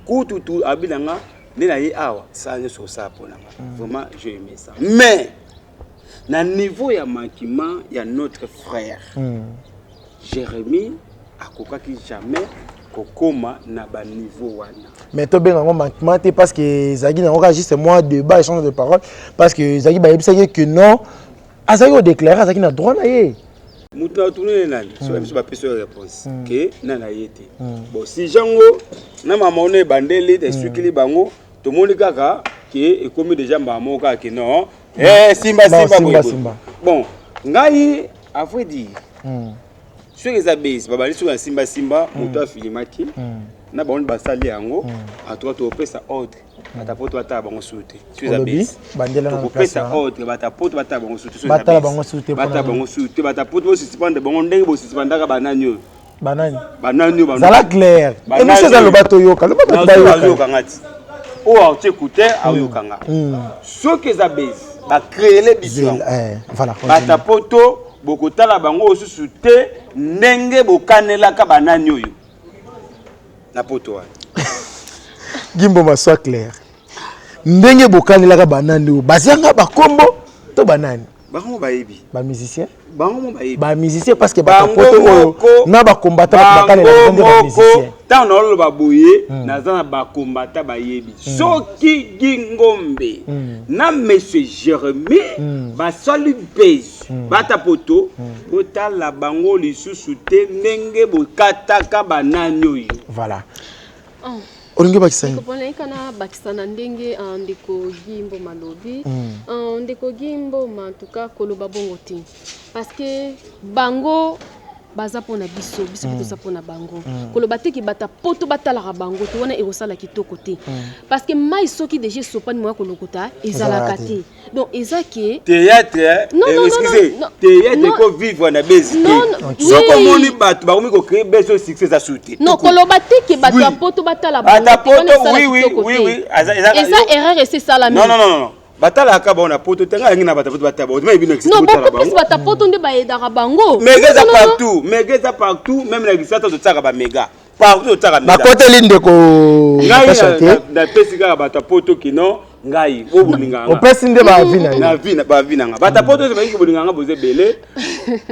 kutu tu abi na nga nde na ye awa sala nyonso osala mpo na nga. Vraiment, j'ai aimé ça, mais na niveau ya manquement ya notre frère Jérémie, akokaki jamais kokóma na baniveau wana. Mais tobenga yango manquement te, parce que ezalaki nango kaka juste moi débat, échange de parole, parce que ezalaki bayebisaki que non, azalaki kodéclare, azalaki na droit na ye. Moto na tourne nani soki biso bapesi oyo réponse ke nani aye te. Bon, si jango na mama ono ebandeli esukili bango, tomoni kaka ke ekomi déjà mbala moko kaka ke non, simba Bon, simba simba, boye boye. Simba. Bon, ngai, à vrai dire, Soki eza base, babali soki na simbasimba, moto afilimaki na bango basali yango. En tout cas, tokopesa ordre, bata poto batala bango su te. Soki eza Olobi, base, bandela na place tokopesa wana. ordre, bata poto batala bango su te. Soki eza Batala base. bango su te, mpona Batala nini? bango su te. Bata poto bosuspendre bango ndenge bosuspendaka banani oyo. Banani? Banani oyo? Zala clair. Banani Émission eza oyo? loba, toyoka, loba, bato bayoka. Azoyoka nga ti oyo auti écouteur, aoyoka nga. Soki eza base, bacréele biso yango. Voilà. Bata poto bokotala bango osusu te ndenge bokanelaka banani oyo na poto wana. Gimboma, soit clair. Ndenge bokanelaka banani oyo, bazianga bakombo to banani? Bango bayebi. Bamusicien? Bango mo bayebi. Bamusicien, parce que bato Bango poto oyo na bakombata, bato bakanelaka nde bamusicien. Ntango naoloba boye, naza na bakombata bayebi. Soki Gingombe na monsieur Jérémie basali base, bata poto botala bango lisusu te ndenge bokataka banani oyo. Voilà. Olingi obakisa nini? Mpona kana bakisa na ndenge ndeko Gimboma alobi, ndeko Gimboma, en tout cas koloba bongo te, parce que bango baza mpona biso, biso mpe toza mpona bango. Koloba te ke bata poto batalaka bango te, wana ekosala kitoko te, parce que mai soki déjà esopani, moya kolokota ezalaka Ezalaka te. te. Donc eza ke Théâtre, Non, non, non, excusez, non, théâtre non. ekovivre na base Non, te. non, Soki oui. omoni bato bakomi kocréer base oyo, succès eza su te. Non, koloba te ke bato ya poto batala bango Bata te, wana poto, esala oui, kitoko oui, te. oui. Eza erreur esi esalami. Non, non, non, non, batalaka bango na poto te. Ngai yangi na bato poto batala bango, mais bino Non, beaucoup plus bato ya poto nde bayedaka bango. Mega eza Non, non, non. partout, mega eza partout, même na Kisasa totiaka bamega partout, totiaka mega. Bakoteli ndeko Ngai Natasha te. napesi kaka bato ya poto kino ngai oyo bolingaka nga. Opesi nde bavi na Na yo. vie na bavi na nga, bato ya poto oyo bayiki bolingaka nga, boza ebele,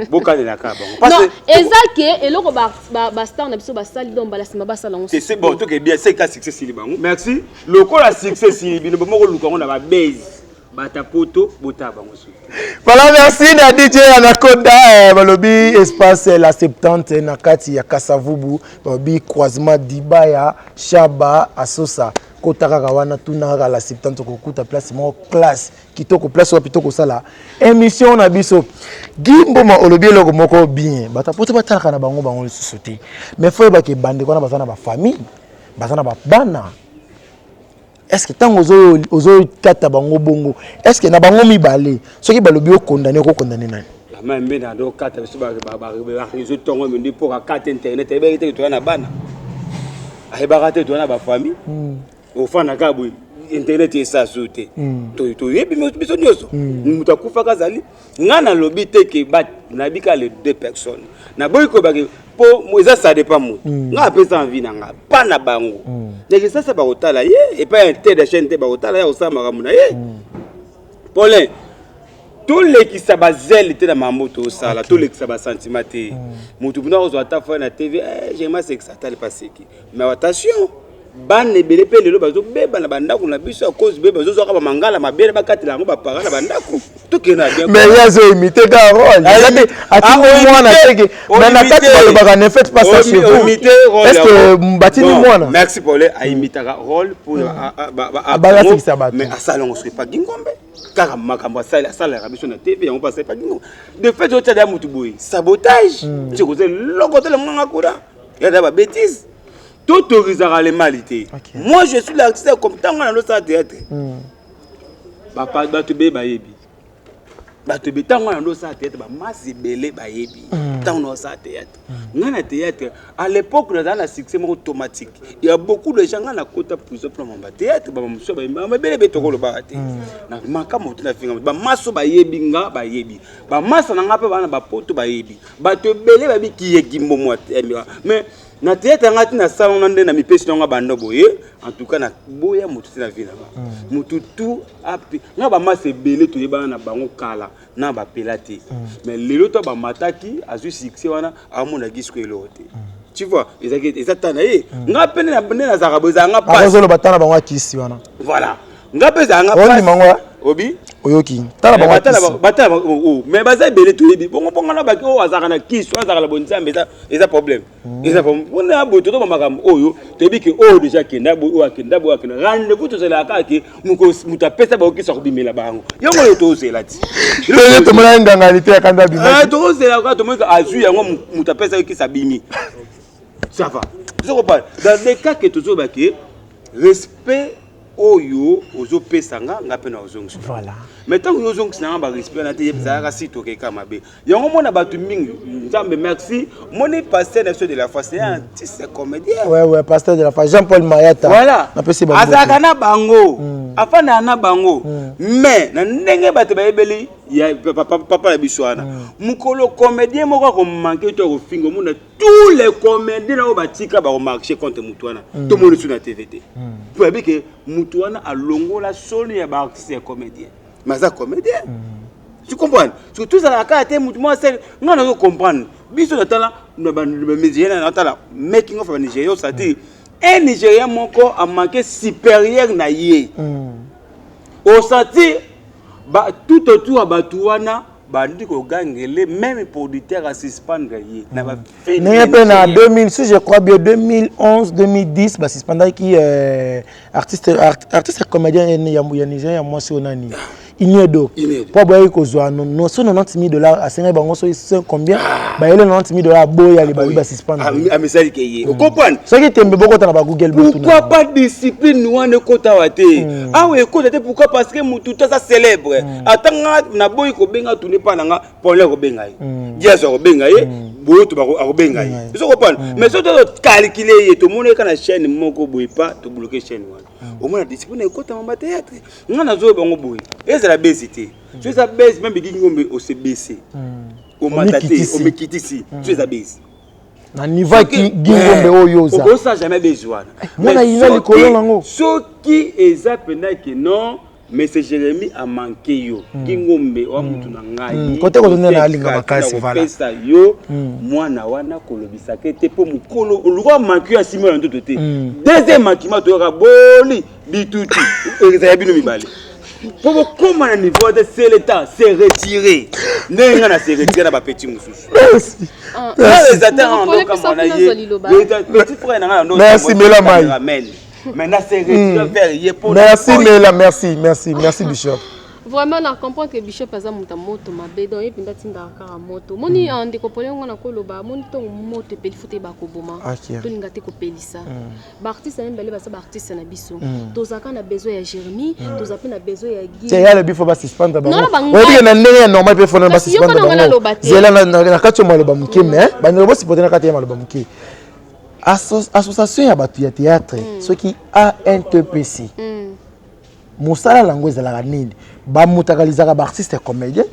bokanelaka bango. Parce Non, que eza ke eloko bastar na biso basali, donc mbala nsima basala yango. C'est bon, toke bien, c'est ka succès sili bango. Merci. Lokola succès sili bino, bomoko luka yango na babase, bato ya poto botala bango suki. Voilà, merci na DJ Anaconda. Balobi espace la 70 na kati ya Kasavubu, balobi croisement Dibaya, Shaba, Asosa. Kota kaka wana, tuna kaka la 70, kokuta place moko classe, kitoko, place wapi tokosala émission na biso. Gimboma, olobi eloko moko bien. Bato poto batalaka na bango bango lisusu te. Mais faut yebaka bandeko wana baza na bafamille, baza na babana. Est ce que ntango ozokata bango bongo, est ce que na bango mibale, soki balobi okondane, okokondane nani? Mama mbe na do kata biso baréseau ntongo mende mpo kakata internet, ayebaki te toya na bana, ayebaka te toya na bafamille. Ofanda kaka boye, internet esa so te. Toyebi biso nyonso, moto akufaka azali. Ngai nalobi te ke nayebi kaka les deux personnes. Naboyi koyebake mpo eza, ça dépend moto. Ngai apesa envie na nga pa na bango ndeke sasa bakotala ye epai ya te de chaîne te, bakotala ye, akosala makambo na ye. Paulin, tolekisa bazele te na mambo tosala, tolekisa basentiment te. Motu mpona kozwa ata foi na TV, jema sekisa atali paseki. Mais attention, bana ebele mpe lelo bazobeba na bandako na biso ya cause be bazozwaka bamangala mabele, bakatela yango bapara na bandako. Tokende na bien. Mais ye azoimite kaka rôle, eza te atindi mwana teke. Mais na kati balobaka: "Ne faites pas ça chez vous." Est ce que batindi mwana? Merci Paul. Aimitaka rôle pour Abayasikisa bato. Mais asala yango soki epa Gingombe kaka makambo asali, asalaka biso na TV yango mpe asali pa Gingombe. De fait, otia ya motu boye sabotage, ti koza eloko telemanga kuna ya babêtise. Toautorisaka le mal te. Moi, je suis l'artiste comme ntango na losala théâtre, bato ebele bayebi, bato ebele. Ntango na ndosala théâtre, bamasi ebele bayebi. Ntango na osala théâtre, ngai na théâtre à l'époque nazala na succès moko automatique. Il y a beaucoup de gens, ngai nakota prison mpona mamba théâtre. Bamamosusu bayembi ebele ebele, tokolobaka te na makambo te. Nafinga bamaso bayebi nga, bayebi bamasa na nga mpe bana bapoto, bayebi bato ebele, bayebi kiyeki mbomo. Mais na théâtre nga ti nasala wana nde na mipesi nanga bando boye. En tout cas, naboya motu te na vie na nga, motu tu ape nga. Bamasa ebele toyebana na bango kala na bapela te, mais lelo to bamataki, azwi succès wana, amonaki siko eloko te. Tu vois, ezalaki eza ta na ye. Nga mpe nde nazalaka boye, ezalanga Akozoloba ta na bango akisi wana. Voilà, nga mpe ezalanga. Ondima ngo? Obi Oyoki. Tala bango. Batala batala oh, mais baza ebele toyebi. Bongo bongo na baki oh azaka na kisi, azaka na bonzambe eza eza problème. Eza problème. Pona boye totoba makambo oyo toyebi ke oyo déjà akenda boye oyo akenda boye akenda. Rendez-vous tozelaka kaka ke moto apesa bango kisi akobimela bango. Yango oyo tozela ti. Toye tomona nganga lite ya kanda bima. Eh tozela kaka tomoni azui yango moto apesa ye kisi abimi. Ça va. Tozo comprendre. Dans des cas que tozoba ke respect oyo ozopesa nga nga mpe na ozongisa voilà. Mais ntango yo ozongisa nga barespect wana te ezalaka si tokeka mabe yango mona bato mingi. Nzambe merci, moni pasteur na biso de la foi, c'est un artiste comédien. Ouais, pasteur de la foi Jean-Paul Mayata. Voilà. Napesi bango. Azalaka na bango, afandaka na bango, mais na ndenge bato bayebeli ya papa, papa na biso wana, mokolo comédien moko akomanke to akofinga, omona tous les comédiens na oyo batika bakomarche contre motu wana. Tomoni su na TV te, po yabi ke motu wana alongola soni ya baartiste ya comédien, mais aza comédien. Tu comprends? Surtout tozalaka kaka te motu moko asali. Ngai nazo comprendre biso natala na banigérien, natala making of ya banigérien, c'est-à-dire un Nigérien moko amanke supérieur na ye, osati tout autour ya bato wana bandi kogangele, même producteur asuspendre ye na bafilm. Ndenge mpe na 2000, si je crois bien, 2011, 2010, basuspendaki artiste, artiste comédien ya Nigeria ya mwasi oyo nani, Iniedo. Iniedo. Mpo aboyaki kozwa so 90 000 $. Asengaki bango so combien, bayele 90 000 $, aboyi, alebabi basuspendre. Amisali ke ye ocomprendre. Soki tembe, bokota na bagoogle. Pourquoi pas discipline wana ekota awa te? Awa ekota te. Pourquoi? Parce que mutu to aza célèbre. Ata nga naboyi kobenga tuni mpa na nga, Paulin akobenga ye, Diaz akobenga ye, boyoto akobenga ye, ozo comprendre? Mais soki tozocalcule ye, tomoni kaka na chaîne moko boye pa tobloke chaîne wana, omona discipline ekotama ba théâtre. Nga nazoyo bango boye, ezala bezi te. So eza base, même Bigi Ngombe ose baisse, omata te. Omikitisi. Omikitisi so eza base. Na niveau Gingombe oyo oza. Okosala jamais base wana. Mwana Mais yina likolo nango. Soki eza mpenza ke non, monsieur Jérémi amanke yo, Gingombe owa mutu na ngai. Kote koto nde nalinga makasi, voilà. Kopesa yo mwana wana kolobisaka te, mpo mokolo oluka amanke yo, asimi yo na nzoto te. Deuxième manquement, toyoka boli bitutu ezala bino mibale mpo bokóma na niveau te. C'est le temps se retirer, ndenge ngai na se retire na bapeti mosusu. Merci. Réalisateur na ye, petit frère na ngai na. Merci, Mela Mai. Maintenant se retire vers ye mpo. Merci Mela, merci, merci, merci Bishop. Vraiment na comprendre que Bishop aza moto ya moto mabe, donc ye mpenza atindaka kaka moto. Omoni, ndeko Pole, ngo na koloba, amoni ntongo moto epeli, faut toyeba koboma. Tolinga te kopelisa. Baartiste na mibale baza baartiste na biso. Tozalaka na besoin ya Jérémie, toza mpe na besoin ya Guy. Te, ya lobi faut basuspendre Non, bango. non, bango. Oyebi ke na ndenge ya normal mpe fona Kasi yo basuspendre kana nga bango. naloba te. Zela na kati ya maloba moke, mais bandeko bosipote na kati ya maloba moke. Association ya bato ya théâtre, soki ANTPC, mosala nango ezalaka nini? Bamutakalizaka baartiste comédien.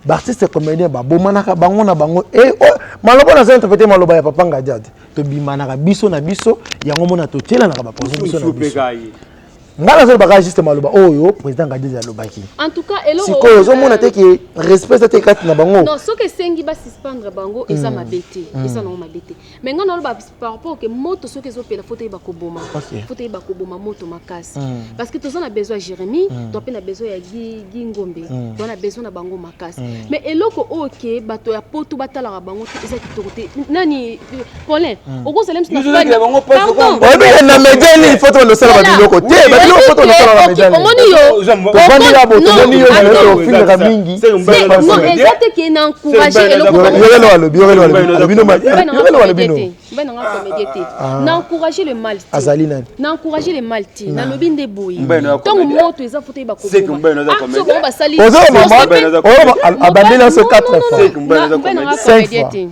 Baartiste comédien babomanaka bango na bango. E oh, maloba naza interprete, maloba ya papa Ngadiade, tobimanaka biso na biso. Yango mona totielanaka bapoison biso na biso. Ngai nazolobaka juste maloba oyo président Ngadiade alobaki. En tout cas eloko Sikoyo ozomona te ke respect eza te kati na bango. Non, soki esengi basuspendre bango, eza mabe te, eza nango mabe te. Mais ngai naloba par rapport ke moto soki ezopela, faut toyeba koboma. Faut toyeba koboma moto makasi, parce que toza na besoin ya Jérémie, toza mpe na besoin ya Guy Ngombe, toza na besoin na bango makasi. Mais eloko oyo ke bato ya poto batalaka bango te, eza kitoko te. Nani, Paulin, okozala miso na Biso tozokela bango mpasi. Pardon. Oyebi ke na média nini faut tondosala Voilà. babiloko te, babiloko faut tondosala na média nini? Omoni yo. Tovandika bo, tomoni yo na yo ofingaka mingi. Non, eza te ke na encourage eloko. Yorelo alobi, yorelo alobi, alobi no, yorelo alobi no. Mbai nanga comédien te, na encourage le mal te. Azali nani? Na encourage le mal te. Nalobi nde boye, Mbai na ntango moto eza, faut toyeba C'est que mbai naza koboma. comédien. Bango basali. Ozo mama oyo abandeli biso 4 fois. C'est que mbai naza Mbai nanga comédien. Cinq comédien fois. te.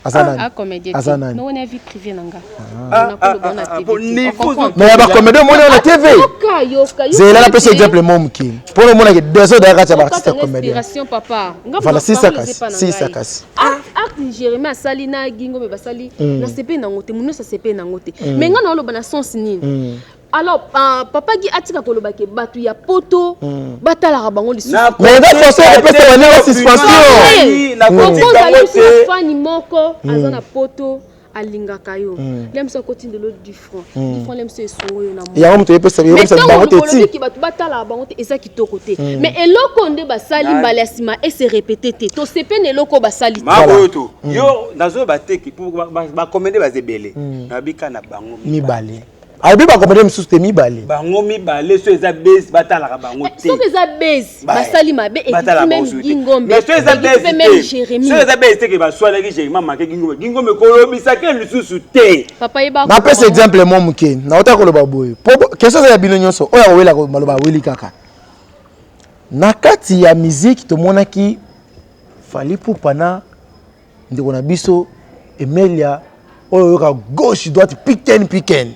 Aza nani? Comédien te. Aza nani? Nowona vie privée na nga. Ah, Nakoloba ah, na ah, TV bon, te. niveau Ocomprendre? Mais ya bacomédien omoni wana TV. Yoka, yoka, yoka. Zela napesa Te. exemple mo moke mpona omonake désordre ya kati ya baartiste ya Okata comédien. inspiration, papa. Nga Voilà, parole sisa eza kasi, epa na sisa ngai. kasi. Acte Jérémie asali na Gingombe basali, nasepeli nango te, moto nyonso asepeli nango te. Mais nga naoloba na sens nini? Alors papa Gi atika koloba ke bato ya poto batalaka bango lisusu. Mais eza façon ya kopesa baninga suspension. Okozala lisusu fani moko aza na poto. Alingaka yo le mosu akotindela du franc, du franc le mosu esungo yo na yango moto oyepesa bango te. Ti bato batalaka bango te, eza kitoko te. Mais eloko nde basali mbala ya nsima ese répété te, tosepe na eloko basali te. Oyo to yo nazoyeba te bacomédien baza ebele, nabika na bango mibale. Alobi bacomédien misusu te, mibale. Bango mibale. So eza base, batalaka bango te. Soki eza base, basali mabe, ekiti même Gingombe. So eza base, so eza base te ke baswanaki, Jérémie amake Gingombe, Gingombe kolobisaki lisusu te. Papa, yeba. Napesa exemple mo moke, nauta koloba boye po question eza ya bino nyonso. Oyo akowela maloba, aweli kaka na kati ya musique. Tomonaki Fally Ipupa na ndeko na biso Emelia, oyo oyoka gauche droite, piken piken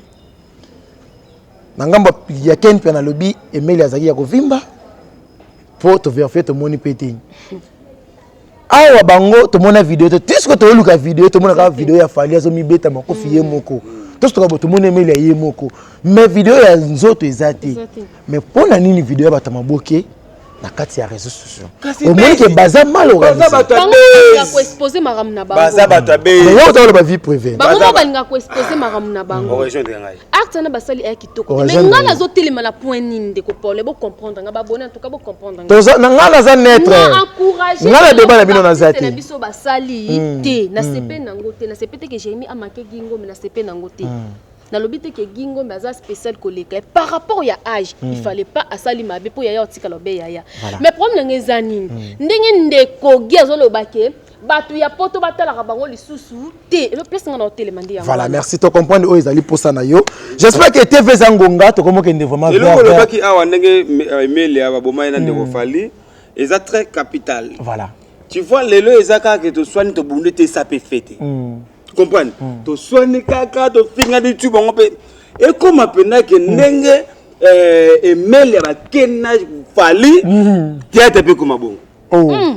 na ngambo ya Ken mpe nalobi Emelia azalaki ya kovimba mpo tovérifier, tomoni mpe te awa bango tomona video te. Ti sikoyo toyoluka video, tomona kaka video ya Fally azomibeta makofi ye moko. Tosotoka bo tomoni Emelia ye moko, mais video ya nzoto eza te. Mais mpo na nini video ya bato ya maboke na kati ya réseaux sociaux? Omoni ke baza mal organisé. Koexposer makambo na bango. Baza bato ya be. Otaloba vie privée. Bango mo balingaka koexposer makambo na bango. Acte wana basali aya kitoko, mais nga nazotelema na point nini, ndeko Paul? Bocomprendre nga, babone, en tout cas bocomprendre. Nga nga naza neutre, nga na débat na bino naza te. Na biso basali te, nasepe nango te, nasepe te ke Jérémi amake Gingombe, nasepe nango te. Nalobi te ke Gingombe aza spécial koleka par rapport ya âge, il fallait pas asali mabe mpo yaya otikala obe yaya. Mais problème nanga eza nini? Ndenge ndeko Gi azoloba ke bato ya poto batalaka bango lisusu te, elo place nga na otelema nde yango. Voilà, merci, to comprendre oyo ezali posa na yo. J'espère que TV eza ngonga, tokomokende vraiment. Eloko olobaki awa, ndenge Emelia baboma ye na ndeko Fally, eza très capital. Tu vois, lelo eza kaka ke toswani, tobunde te, esa mpe fete. Comprendre, toswani kaka, tofingani tu bango mpe ekóma mpenza ke ndenge Emelia bakenda Fally, théâtre mpe ekóma bongo. Oh.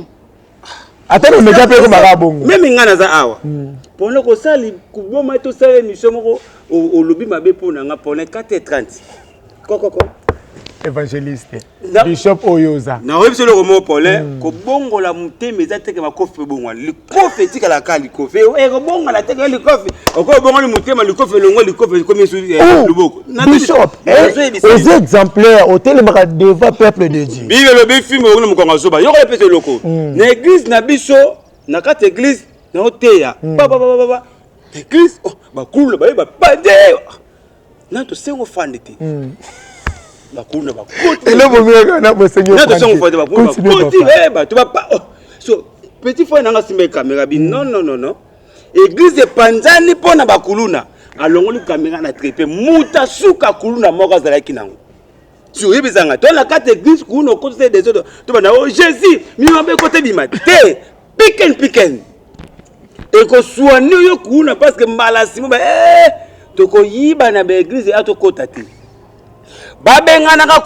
Ata na média mpe ekomaka bongo. Même ngai naza awa mpona kosala koboma, tosala émission moko, olobi mabe mpo na nga mpona 4h30 kokoko. Évangéliste bishop oyo oza. Naoyebi biso eloko moko, Paulin: kobongola motema eza teke makofi mpe bongwana. Likofi etikala kaka likofi, ekobongwana teke likofi okoki obongoli motema, likofi elongo, likofi ekomi loboko. Bishop, oza exemplaire, otelemaka devant peuple de Dieu. Bible elobi filme okona mokongo azoba yokola epesa eloko na église na biso. Na kati ya église naoteya bababababa, église bakulu baye bapande na tosengo fande te, bakulu na bakoti. Eloko miaka na bosengi. Na tosengo fande, bakulu bakoti, bato bapa. So petit frère nanga simba caméra bi: "Non, non, non, non, église epanzani mpo na bakuluna." Alongoli caméra na trépied, mutu asuka kuluna moko azalaki nango. Si oyebisanga to na kati église, kuna okoti te, desordre to bana o Jésus mimambe ekota ebima te, piken piken ekoswani oyo kuna, parce que mbala nsima ba tokoyiba na baéglise ya tokota te, babenganaka,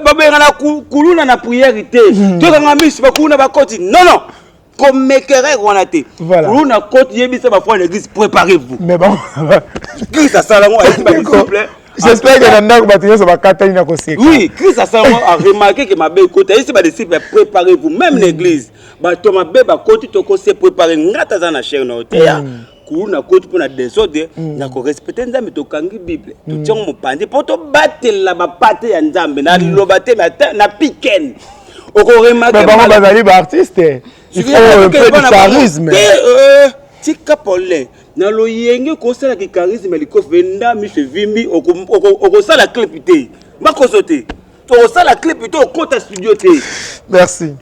babengana kuluna na prière te, tokanga miso, bakuluna bakoti. Non, non, komekere wana te. Kuluna koti, yebisa bafrère na église: "Préparez-vous." Mais bon. Christ asala yango, ayesi badisciple. J'espère que na ndako bato nyonso bakatani na koseka. Oui, Christ asala yango, aremarquer ke mabe ekoti, ayesi badisciple: "Préparez-vous." Même na église, bato mabe bakoti, tokose préparer. Ngata aza na chaire na yo te ya kuluna koti mpo na désordre na korespecter Nzambe. Tokangi Bible, totiango mopanzi mpo tobatela bapate ya Nzambe. Na liloba te, mais na piken okoremarquer. Bango bazali baartiste, il faut un peu de charisme. Tika Paulin na loyenge kosalaki charisme, likofi enda miso evimbi, okosala clip te, makoso te, okosala clip te, okota studio te. Merci.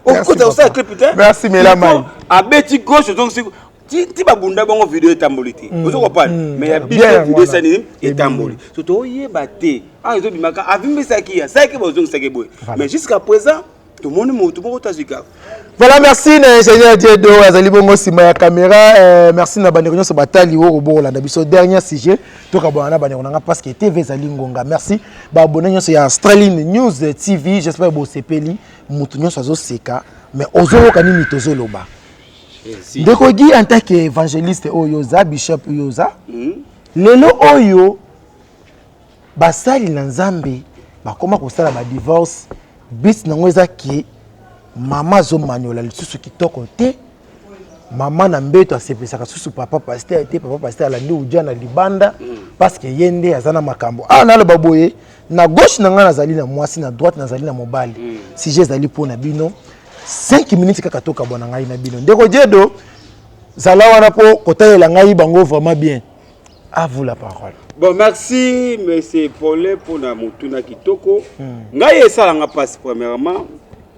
Okota osala clip te. Merci Mela Mai. Abeti gauche, ozongisi ti babunda bango, video etamboli te, ozo comprendre? Mais ya biso video esali nini? Etamboli. So toyeba te awa ezobimaka, avimbisaki, asalaki, bozongisaki boye, mais jusqu'à présent tomoni motu moko tazwika. Voilà, merci na ingénieur Diedo azali bongo nsima ya caméra. Merci na bandeko nyonso batali oyo bokolanda biso. Dernier sujet, tokabwana na bandeko na nga parce que TV ezali ngonga. Merci baabonné nyonso ya Australine News TV. J'espère bosepeli, motu nyonso azoseka, mais ozoyoka nini tozoloba. Ndeko Gi, en tant que évangéliste oyo oza, bishop oyo oza, lelo oyo basali na Nzambe bakóma kosala badivorce, but nango eza ke mama azomaniola lisusu kitoko te. Mama na mbeto asepelisaka susu papa pasteur te, papa pasteur alandi uja na libanda parce que ye nde aza na makambo. Ah, naloba boye, na gauche na ngai nazali na mwasi, na droite nazali na mobali. Sujet ezali mpo na bino 5 minutes kaka tokabwana ngai na bino. Ndeko Diedo, zala wana mpo kotalela ngai bango vraiment bien. À vous la parole. Bon, merci monsieur Paulin pour na motuna kitoko. Ngai esalanga mpasi premièrement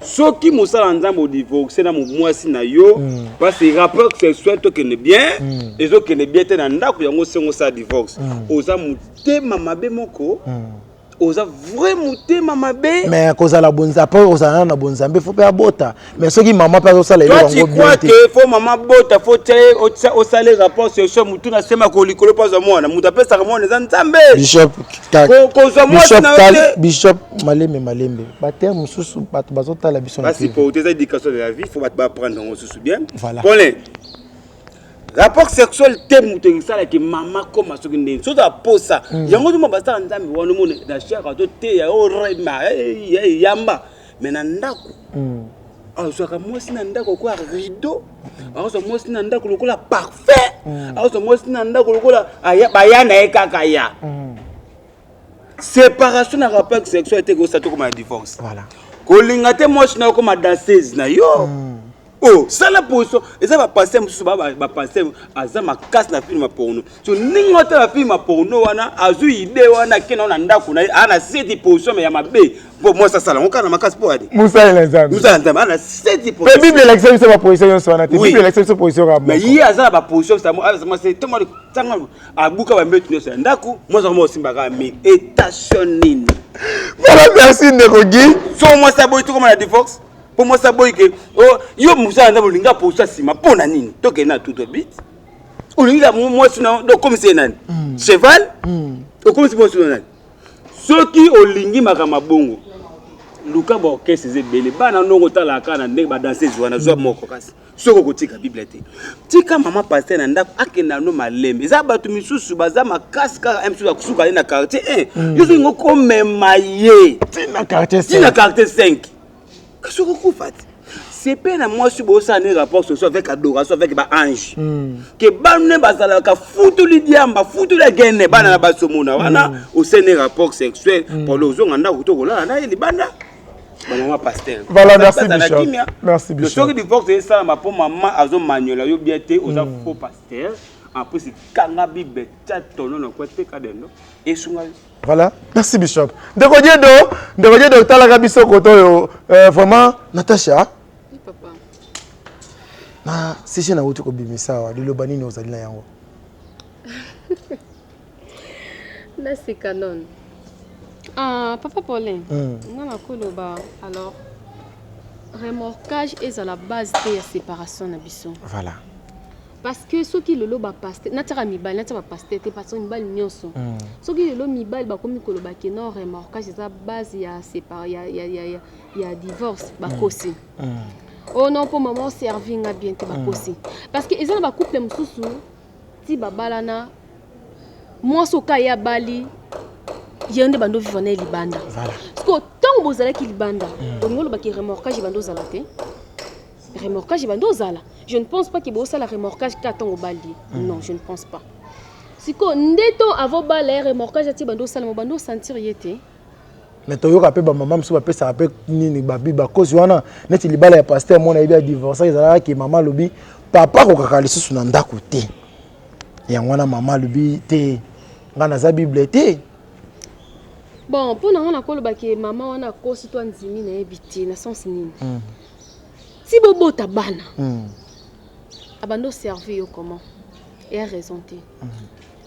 soki mosala nzambe odivorce na mwasi na yo, parce que rapport sexuel tokende bien, ezokende bien te na ndako yango, sengo osala divorce, oza motema mabe moko, oza vrai motema mabe. Mais kozala bonza mpo kozala na bonzambe, faut mpe abota. Mais soki mama mpe azosala eloko yango bien te, faut mama bota, faut tia osala rapport sexuel, mutu na sema ko likolo mpo azwa mwana. Moto apesaka mwana eza Nzambe. Bishop, kozwa mwasi na yo te. Bishop, malembe malembe, baterme mosusu bato bazotala biso. Basupporte, eza éducation de la vie, faut bato baapprendre yango susu bien. Voilà. Paulin, rapport sexuel te moto esalaki mama koma soki ndeni soki aposa yango toma basala Nzambe wana, omona na chaire azoteya orema yamba, mais na ndako azwaka mwasi na ndako lokola rideau, azwa mwasi na ndako lokola parfait, azwa mwasi na ndako lokola baya na ye kaka ya séparation na rapport sexuel te kosa tokoma na divorce. Kolinga te mwasi na yo koma danseuse na yo. Oh, sala poso eza bapasteur mosusu, bapasteur aza makasi na film ya porno. So ndenge otala film ya porno wana, azwi idée wana, akende na ndako na ye, aa na seti position mais ya mabe, mpo mwasi asala yango kaka na makasi mpo ani mosali na Nzambe. Mosala Nzambe aa na seti. Mpe Bible elakisa biso baposition nyonso wana te. Bible elakisa biso position kaka mais ye aza na baposition ntango abuka bambeto nyonso ya ndako, mwasi yango osimbaka méditation nini? Voilà, merci ndeko Guy. So mwasi aboyi, tokoma na divorce mpo mwasi aboyi ke yo mosala Nzambe olinga position nsima mpo na nini? Tokende na tuto bit, olingi mwasi na okomisi ye nani? Cheval. Okomisi mwasi na nani? Soki olingi makambo bongo, luka baorchestre eza ebele, bana ndongo otalaka kaka na ndenge badanseuse wana, zwa moko. Kasi soki okotika Bible te, tika mama pasteur na ndako, akenda no malembe. Eza bato misusu baza makasi kaka, mosusu akosuka ye na quartier 1, yo soki okomema ye tina quartier tina quartier 5, kasi okokufa te. Sepe na mwasi bosala ne rapport social avec adoration, avec baange, ke bana bazalaka futuli diamba, futuli agene, bana na basomona wana osali ne rapport sexuel polo, ozonga ndako to kolala na ye libanda, bamama pasteur. Voilà, merci bishop. Merci bishop. Soki divorce esalama mpo mama azomaniola yo bien te, oza faux pasteur. En plus, kanga Bible, tia tono na kwa teka dendo esunga yo. Voilà, merci bishop. Ndeko Diedo, ndeko Diedo, otalaka biso koto oyo, vraiment Natacha. Oui, papa. Na sujet nauti kobimisa awa, liloba nini ozali na yango? Naseka nano. Ah, papa Paulin, nga nakoloba alors, remorquage ezala base te ya séparation na biso. Parce que soki lelo bapasteur, natiaka mibali, natia bapasteur te, parce que mibali nyonso, soki lelo mibali bakomi koloba ke non, remorquage eza base ya sépar ya divorce, bakosi. Oh non, mpo mama oservi nga bien te, bakosi. Parce que eza na bacouple mosusu ti babalana, mwasi oka ye abali ye nde bando vivre na ye libanda. Parce que ntango bozalaki libanda, olingi olobaki remorquage ebanda ozala te? Remorquage ebanda ozala? Je ne pense pas ke bosala remorquage kaka ntango obali ye. Non, je ne pense pas. Sikoyo nde to avant bala ye, remorquage atie bando osalama, bando osentir ye te. Mais toyoka mpe bamama mosusu bapesaka mpe nini babi bakozi wana, neti libala ya pasteur mwana yebi ya divorce, ezalaka ke mama alobi papa akokaka lisusu na ndako te. Yango wana mama alobi te, ngai naza Bible te. Bon, mpo na nga nakoloba ke mama wana akosi to andimi, nayebi te na sens nini. Ti bobota bana, abanda oservi yo comment? Eya raison te,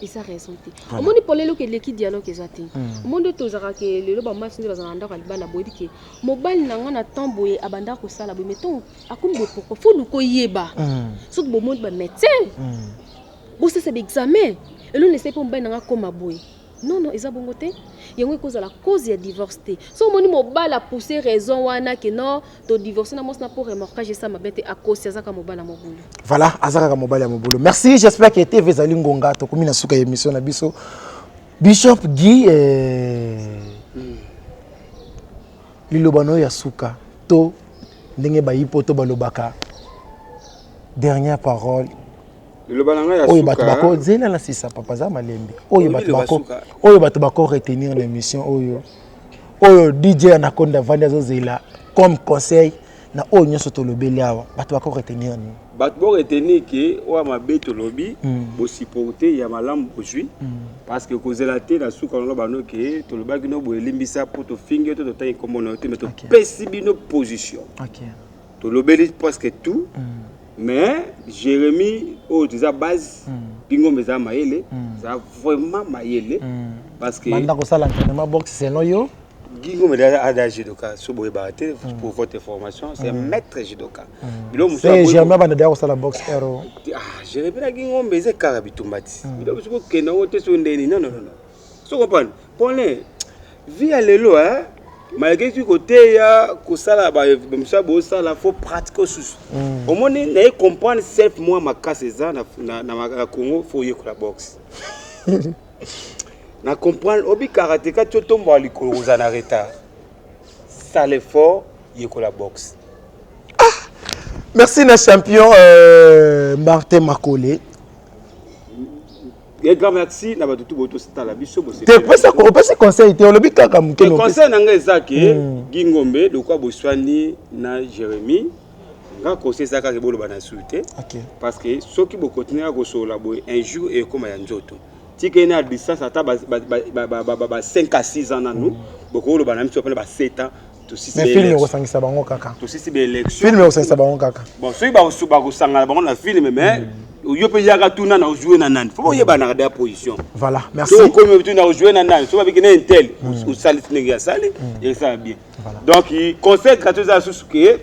eza raison te. Omoni pole, eloko eleki dialogue eza te. Omoni nde tozalaka ke lelo bamasi nde bazala na ndako ya libala, boyebi ke mobali na nga na temps boye abandaka kosala boye, mais ntango akomi boye, pourquoi? Faut luka oyeba. Soki bomoni bamédecin, bosesa baexamen, eloko na esali mpo mobali na nga akóma boye. Non, non, eza bongo te. Yango ekozala cause ya divorce te. So omoni mobali apousse raison wana ke non, todivorce na mwasi na mpo remorquage esala mabe te, akosi, aza kaka mobali ya mobulu. Voilà, aza kaka mobali ya mobulu. Merci, j'espère que TV ezali ngonga, tokomi na suka ya émission na biso. Bishop Guy, liloba na oyo ya suka to ndenge bayi po to balobaka. Dernière parole. Liloba na ngai ya Oyo bato suka. Bako zela na sisa, papa, za malembe. Oyo Oyebi bato liloba bako suka. Oyo bato bako retenir na émission oyo. Oyo DJ Anaconda vandi azozela comme conseil na oyo nyonso tolobeli awa. Bato bako retenir nini? Bato boretenir ke oyo mabe tolobi, bosupporte, ya malamu bozwi, parce que kozela te na suka wana bano ke tolobaki no boye, elimbisa mpo tofingi yo to totangi nkombo na yo te, mais topesi bino position. Tolobeli presque tout, mais Jérémie oyo toza base, bingombe eza mayele, eza vraiment mayele, parce que Banda kosala entraînement boxe selon yo. Guy Ngombe aza judoka, so boyebaka te, pour votre information, c'est un maître judoka. Biloko mosusu C'est Germain banda deya kosala boxe ero. Ah, Jérémie na Guy Ngombe eza kaka bitumba ti. Biloko mosusu kokende yango te, so ndeni, non, non, non, so comprendre Paulin, vie ya lelo, hein, malgré soki koteya, kosala bamosala bosala, faut pratique osusu. Omoni, naye comprendre self mwa makasi eza na Congo, faut oyekola boxe na comprendre obi karateka ti otomboka likolo, kozala na retard. Sala effort, yekola boxe. Merci na champion Martin Makole. Un grand merci na bato tu boyo tosala biso. Te, opesi conseil te, olobi kaka moke. Te, conseil na ngai eza ke Guy Ngombe, lokwa boswani na Jérémie, nga conseil eza kaka boloba na su te, parce que soki bokontinue kaka kosolola boye, un jour ekóma ya nzoto. Tika ye na distance ata ba 5 à 6 ans nanu, bokoloba na biso mpena ba 7 ans. Tosisi Mais film ekosangisa bango kaka. Tosisi baélection. Film ekosangisa bango kaka. Bon, soki bakosangana bango na film, mais yo mpe yaka tuna na ojouer na nani, faut boyebanaka da position. Voilà, merci. Soki okomi tuna ojouer na nani, soki babiki na intel, osali ndenge asali, ekesala bien. Donc conseil gratuit eza lisusu ke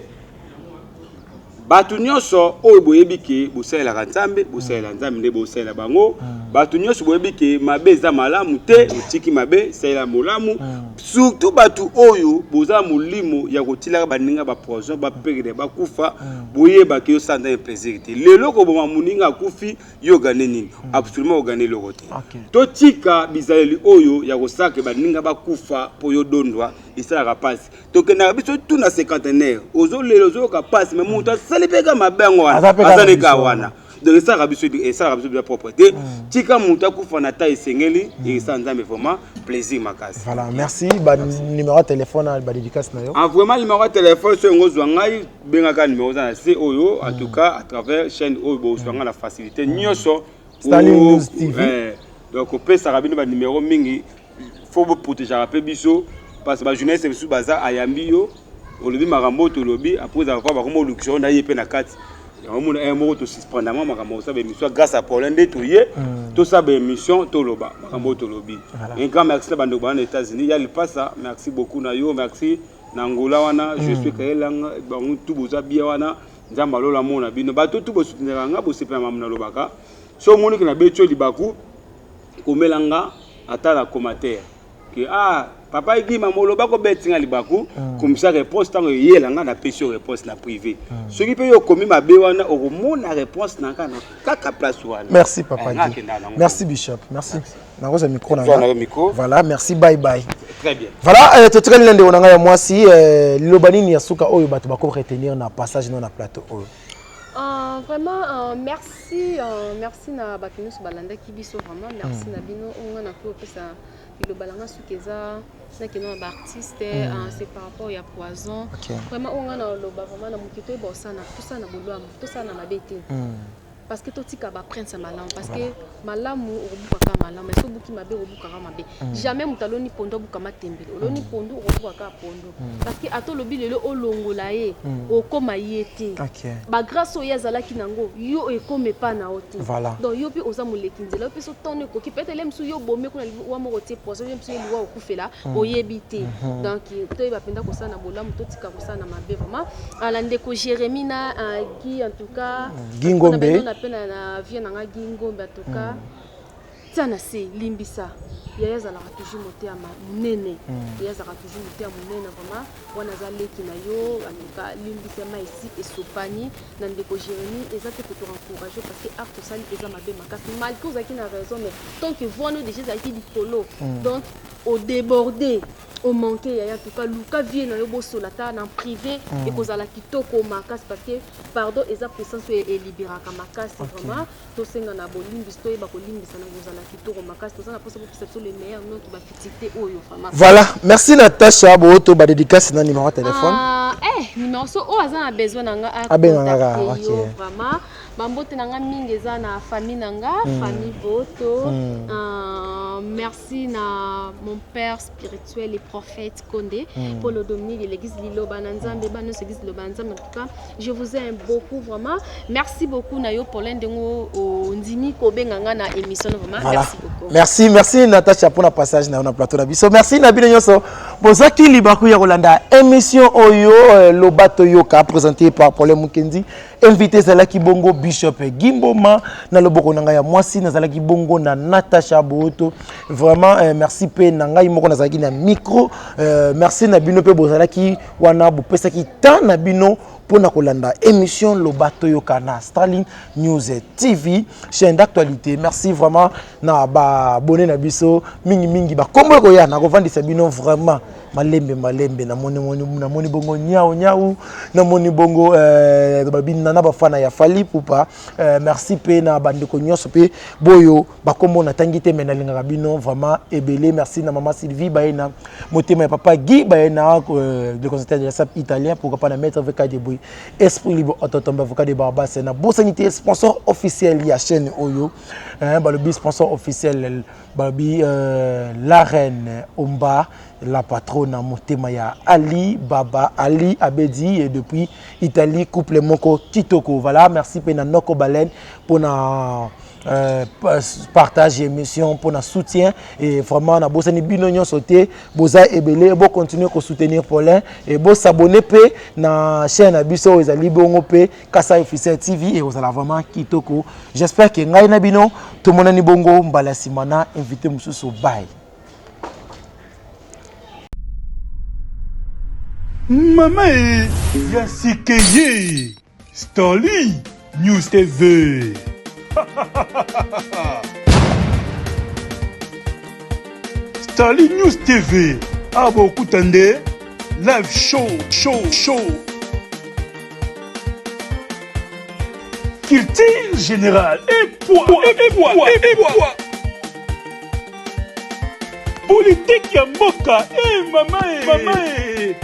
bato nyonso oyo boyebi ke bosalelaka Nzambe, bosalela Nzambe nde bosalela bango. Bato nyonso boyebi ke mabe eza malamu te, otiki mabe, salela molamu. Surtout bato oyo boza molimo ya kotilaka baninga bapoison, baperdre, bakufa, boyebaki yosala Nzambe plaisir te. Lelo koboma moninga akufi, yo ogane nini? Absolument ogane eloko te. Totika bizaleli oyo ya kosalaka baninga bakufa mpo yo dondwa. Esalaka mpasi, tokendaka biso tu na cinquantenaire, ozolela, ozoyoka mpasi, mais moto asali mpe ka mabe yango wana Aza mpe kaka aza nde ka biso. Wana donc esalaka biso bien propre te. Tika moto akufa na ta esengeli, esala Nzambe vraiment plaisir makasi. Voilà, merci. Ba numéro ya téléphone na ba dédicace na yo. Ah, vraiment, numéro ya téléphone, so yango ozwa ngai, bengaka numéro eza na se oyo. En tout cas, à travers chaîne oyo, bozwa ngai na facilité nyonso. Starlink News TV. Donc opesaka bino banuméro mingi, faut boprotégeaka mpe biso, parce que bajournaliste mosusu baza, ayambi yo, olobi makambo oyo tolobi, après ezala kwa bakoma olukisa oyo na ye mpe na kati yango. Mona un moko tosuspendre mwa makambo kosala baémission grâce à Paulin nde toye tosala baémission, toloba makambo oyo tolobi. Un grand merci na bandeko bana na États-Unis ya lipasa, merci beaucoup na yo, merci na Angola wana, je suis kayelanga bango tu boza bia wana. Nzambe alola mona bino, bato tu bosoutenaka nga, bosepela makambo nalobaka. So omoniki na beti yo libaku, komela nga ata na commentaire ke ah, papa Egima moloba kobeti nga libaku, komisa réponse. Ntango eyela nga, napesi yo réponse na privé. Soki mpe yo okomi mabe wana, okomona réponse na nga na kaka place wana. Merci papa Eh, nga Guy. akendaka nango. Merci bishop, merci. Nakozwa micro na Zwa nga. na yo micro. Voilà, merci, bye bye. Très bien. Voilà, totikali na ndeko na ngai ya mwasi, liloba nini ya suka oyo bato bako retenir na passage no na plateau oyo? Vraiment, merci, merci na bato nyonso balandaki biso, vraiment merci na bino. Oyo nga nakoki kopesa liloba na nga soki eza nakende na baartiste, c'est par rapport ya poison. Vraiment, oyo nga na oloba, vraiment na moki toyeba osala, tosala na bolwamu, tosala na mabe te, parce que totika baprince ya malamu, parce que malamu okobukaka malamu, mais so obuki mabe, okobukaka mabe. Jamais moto aloni pondu abuka matembele. Oloni pondu, okobukaka pondu, parce que ata olobi lelo olongola ye, okóma ye te. Bagrâce oyo ye azalaki nango, yo ekóma epa na yo te. Donc yo mpe oza moleki nzela, yo mpe so ntango ekoki, peut-être le mosusu yo bomi kuna wa moko tie poison, yo mosusu ye liwa okufela, oyebi te. Donc toyeba mpenza kosala na bolamu, totika kosala na mabe. Vraiment, ala ndeko Jérémi na Guy, en tout cas Guy Ngombe. Na mpe na vie na nga Guy Ngombe, en tout cas tia na se, limbisa yaya, azalaka toujours motema monene, ye azalaka toujours motema monene. Vraiment, wana aza leki na yo, en tout cas limbisa ma esi esopani na ndeko Jérémi. Eza te ke toencourage, parce que acte osali eza mabe makasi, malgré ozalaki na raison, mais tant que voix no déjà ezalaki likolo, donc odéborde, omanke yaya. En tout cas, luka vie na yo, bosola ta na privé, ekozala kitoko makasi, parce que pardon eza puissance oyo elibéraka makasi. Vraiment, tosenga na bolimbisi, toyeba kolimbisa na kozala kitoko makasi. Toza na mposa bopesa biso le meilleur, noki bafutilité oyo vraiment. Voilà, merci Natacha Boto. Badédicace na numéro ya téléphone? Ah, numéro so oyo aza na besoin na nga, Abenga nga kaka, acontacte yo. Vraiment, bambote na nga mingi eza na famille na nga, famille Boto. Merci na mon père spirituel et prophète Condé Paul Dominique de l'église Liloba na Nzambe, bana nyonso église Liloba na Nzambe. En tout cas, je vous aime beaucoup, vraiment. Merci beaucoup na yo Paulin, ndenge ondimi kobenga nga na émission, vraiment. Voilà. Merci beaucoup. Merci, merci Natacha pour le passage na na plateau na biso. Merci na bino nyonso. Bozaki libaku ya kolanda émission oyo Loba Toyoka, présenté par Paul Mukendi. Invité zalaki bongo Bishop Gimboma, na loboko na ngai ya mwasi nazalaki bongo na Natacha Boto. Vraiment merci pe na ngai moko nazalaki na micro. Merci na bino pe bozalaki wana, bopesaki temps na bino mpona kolanda émission Loba Toyoka na Starling News TV, chaîne d'actualité. Merci vraiment na baabonnés na biso mingimingi. Bakombo ekoya, nakovandisa bino vraiment malembe malembe. Namoni, namoni bongo nyau nyau, namoni bongo babina na bafana ya Fally Ipupa. Merci mpe na bandeko nyonso mpe boyo bakombo natangi te, me nalingaka bino vraiment ebele. Merci na mama Sylvie Bayena, motema ya papa Guy Bayena, le conseiller de la SAP italien. Pourquoi pas na maître VK Deboui, esprit libre, Ototombe, avocat de Barbas. Na bosani te sponsor officiel ya chaîne oyo, hein, balobi sponsor officiel, balobi la reine Omba, la patronne, motema ya Ali Baba, Ali Abedi, et depuis Italie, couple moko kitoko. Voilà, merci mpe na Noko Baleine mpona partage émission, mpona soutien. Et vraiment, nabosani bino nyonso te, boza ebele. Bocontinue kosoutenir Paulin et bosabonner mpe na chaîne na biso oyo ezali bongo mpe Kasai Officiel TV. Ekozala vraiment kitoko. J'espère ke ngai na bino tomonani bongo mbala nsima na invité mosusu. Bye. Mama e ya sike ye Stanley News TV. Stanley News TV awa bokuta nde live show, show, show, culture générale, et poids, et poids, et poids, politique ya mboka e mama e mama e.